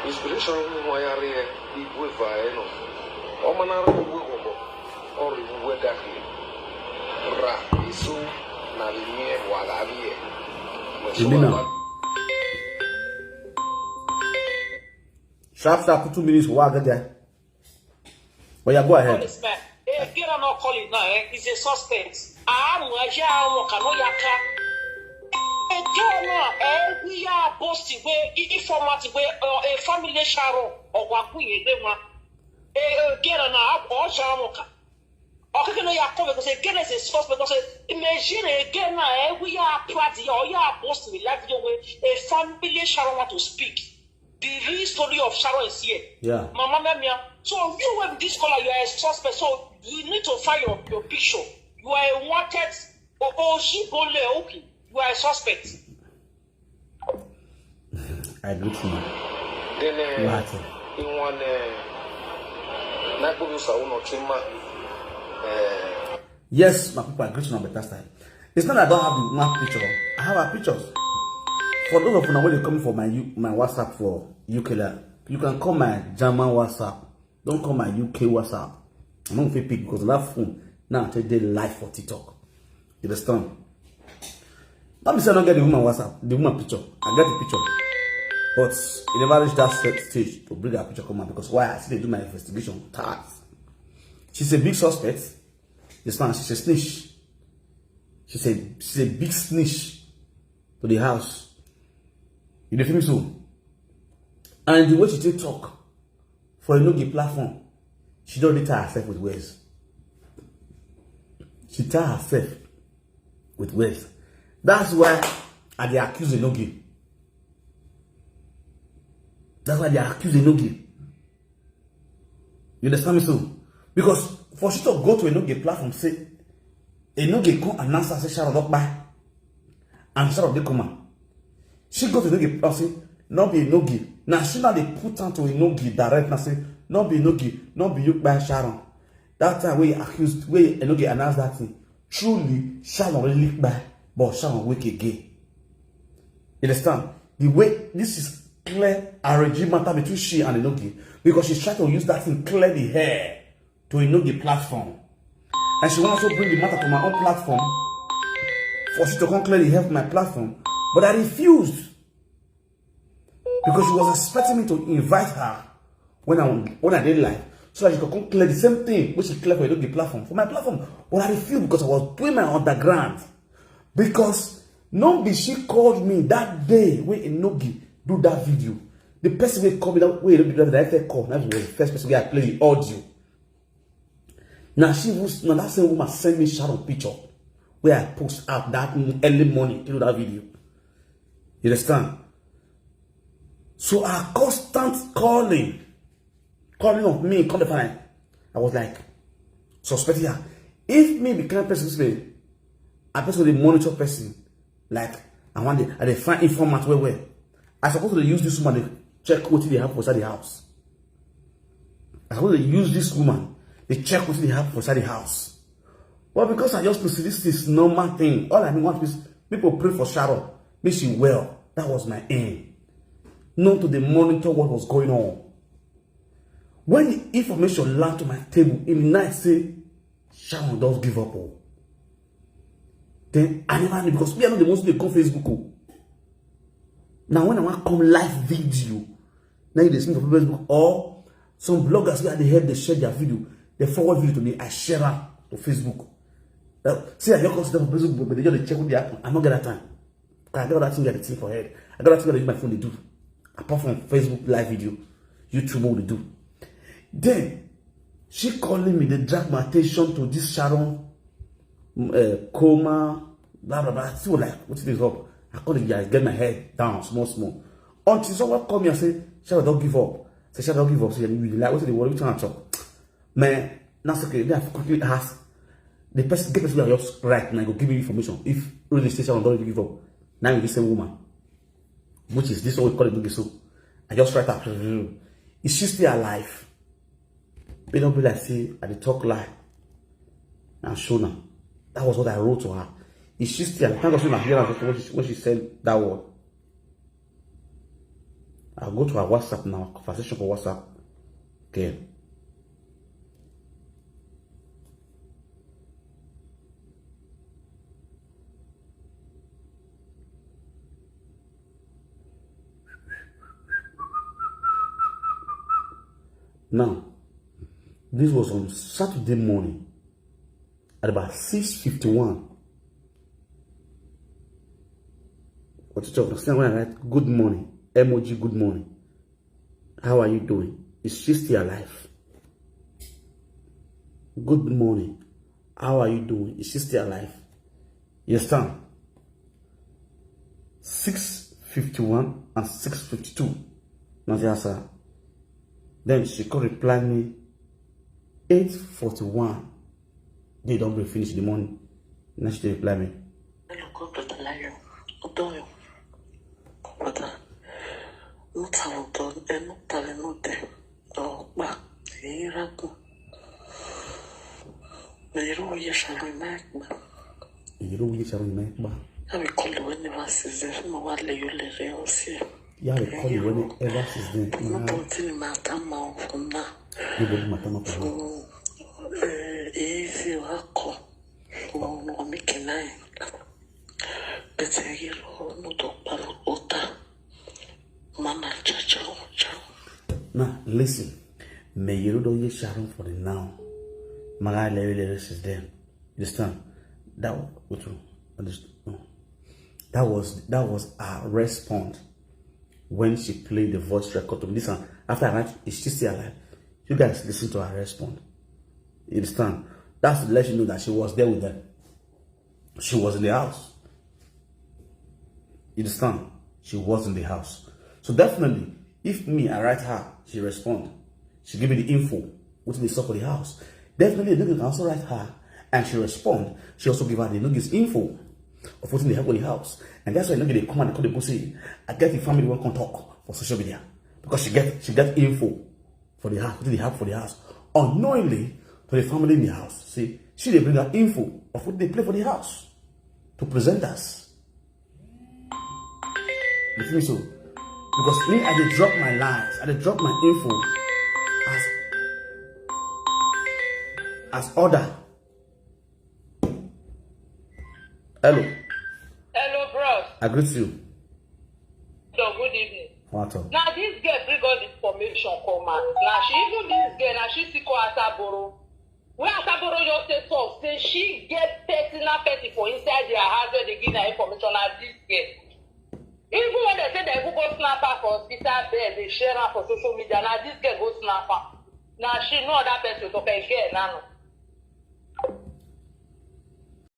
Inspiration we want yare. Igwe va eno. Omanara we go. Or we work that way. Ra isu na limie wala vie. Imina. Sharp, sharp, two minutes, walk there. But yeah, go ahead. Policeman, eh, get on our calling now, eh? He's a suspect. Ah, Muaja, Mokano Yaka. Eh, get on now, eh, we are boasting, we, informat, we, uh, a family sharo, or Wakuye, they want. Eh, eh, get on now, or Shamoka. Okay, no, Yako, because again, as a suspect, because, eh, imagine again now, eh, we are party, or you are boasting, like, you way, a family sharo want to speak. The real story of Sharon is here. Yeah. Mama Memia. So you with this color, you are a suspect. So you need to find your, your picture. You are a wanted O-, Oji Bole Oki. You are a suspect. I greet you. Then, uh, what? In one, uh, Nagbobi Sawo no Chima, uh, Yes, my people, I greet you on better style. It's not that I don't have the one picture. I have our pictures. For those of you now when they come for my U-, my WhatsApp for U K, like, you can call my German WhatsApp. Don't call my U K WhatsApp. I don't feel pick because that phone now take dey live for TikTok. You understand? Let me say I don't get the woman WhatsApp, the woman picture. I get the picture. But it never reached that set stage to bring her picture come out because why? I still dey do my investigation. Tax. She's a big suspect. You understand? She's a snitch. She's a, she's a big snitch to the house. You dey feel me so? And the way she take talk for Enogie platform, she don already tie herself with words. She tie herself with words. That's why I dey accuse Enogie. That's why I dey accuse Enogie. You understand me so? Because for she to go to Enogie platform, say Enogie come announce her say Sharon don kpai, and Sharon dey coma. She go to Enogie platform say no be Enogie. Now she now dey put am to Enogie direct now say no be Enogie, no be you kpai Sharon. That time wey he accused, wey Enogie announced that thing, truly Sharon really kpai, but Sharon wake again. You understand? The way this is clear, a regime matter between she and Enogie, because she's trying to use that thing clear the hair to Enogie platform. And she wants to bring the matter to my own platform for she to come clear the hair of my platform. But I refused because she was expecting me to invite her when I when I did live, so that she could come clear the same thing which she clear for Enogie platform, for my platform. But I refused because I was doing my underground. Because no be she called me that day when Enogie do that video. The person wey call me that way, Enogie do that, I first call. That was the first person wey I play the audio. Now she was now that same woman send me Sharon picture where I post out that early morning to do that video. You understand? So I constant calling, calling of me, come the fine. I was like, suspecting her. If me be kind person, this way, I person dey monitor person. Like, I want the, I dey find informant well well. I suppose to use this woman to check what they have for inside the house. I suppose to use this woman to check what they have for inside the house. But because I just to see this is normal thing. All I mean want is people pray for Sharon, make she well. That was my aim. Not to dey monitor what was going on. When the information land to my table, in the night say Sharon don give up. Oh. Then I never knew because me I know the most they come Facebook. Oh. Now when I want come live video, now you dey see me for Facebook or some bloggers wey I dey help dey share their video, they forward video to me, I share am to Facebook. Now, see, I just come sit down for Facebook, but they just dey check what dey happen. I no get that time. 'Cause I get other things I dey think for head. I got other things I dey use my phone dey do. Apart from Facebook live video, YouTube, what we dey do. Then, she calling me, they drag my attention to this Sharon, uh, coma, blah, blah, blah. Still like, what is up? I call it, I get my head down, small, small. Until someone call me and say, Sharon, don't give up. Say, Sharon, don't give up. Say, you like, what is the worry? Which one I talk? Man, that's okay. Then I quickly ask. The person, get person wey I just write now, go give me information. If really say Sharon don't give up, now you the same woman. Which is this one we call it so. I just write up. Is she still alive? They don't be like, see, I dey talk lie. Now show now. That was what I wrote to her. Is she still alive? Thank God, so now here when she, when she sent that word. I'll go to her WhatsApp now, conversation for WhatsApp. Okay. Now, this was on Saturday morning at about six fifty-one. What you talk? Understand when I write good morning, emoji good morning. How are you doing? Is she still alive? Good morning. How are you doing? Is she still alive? You understand? Six fifty-one and six fifty-two. Now the answer. Then she could reply me eight forty-one. They don't be finish the morning. Now she reply me. Hello, God, brother Lion. Odoyo. Brother. Not how done, and not telling, not there. Oh, ma. Here I go. Mero ye shall be my ma. Ero ye shall be my ma. I will call you whenever season. No one lay you lay you see. Yeah, they call you whenever season. No, continue my time off now. You go do my time off now. So, eh, easy work. No, no, make it nine. But I get all no to palo ota. Mana cha cha cha. Now, listen. Me you don't ye Sharon for the now. Maga lele lele is them. You understand? That was, that was that was her response when she played the voice record to me. This one, after I write, is she still alive? You guys listen to her response. You understand? That's to let you know that she was there with them. She was in the house. You understand? She was in the house. So definitely, if me, I write her, she respond. She give me the info. What they saw for the house. Definitely, you can also write her and she respond. She also give her the notice info of what they have for the house. And that's why you know they come and they call the boss say, I get the family won't come talk for social media. Because she get she get info for the house, what they have for the house. Unknowingly to the family in the house. See, she they bring her info of what they play for the house to present us. You feel me so? Because me, I dey drop my lies, I dey drop my info as as order. Hello, Hello, bros. I greet you. So good evening. What up? Now this girl bring all the information come out. Now she even this girl, now she still call Asaboro. Where Asaboro just say so, say she get personal person for inside their house where they give her information. Now this girl. Even when they say they go go snap her for hospital bed, they share her for social media. Now this girl go snap her. Now she know that person to pay girl now.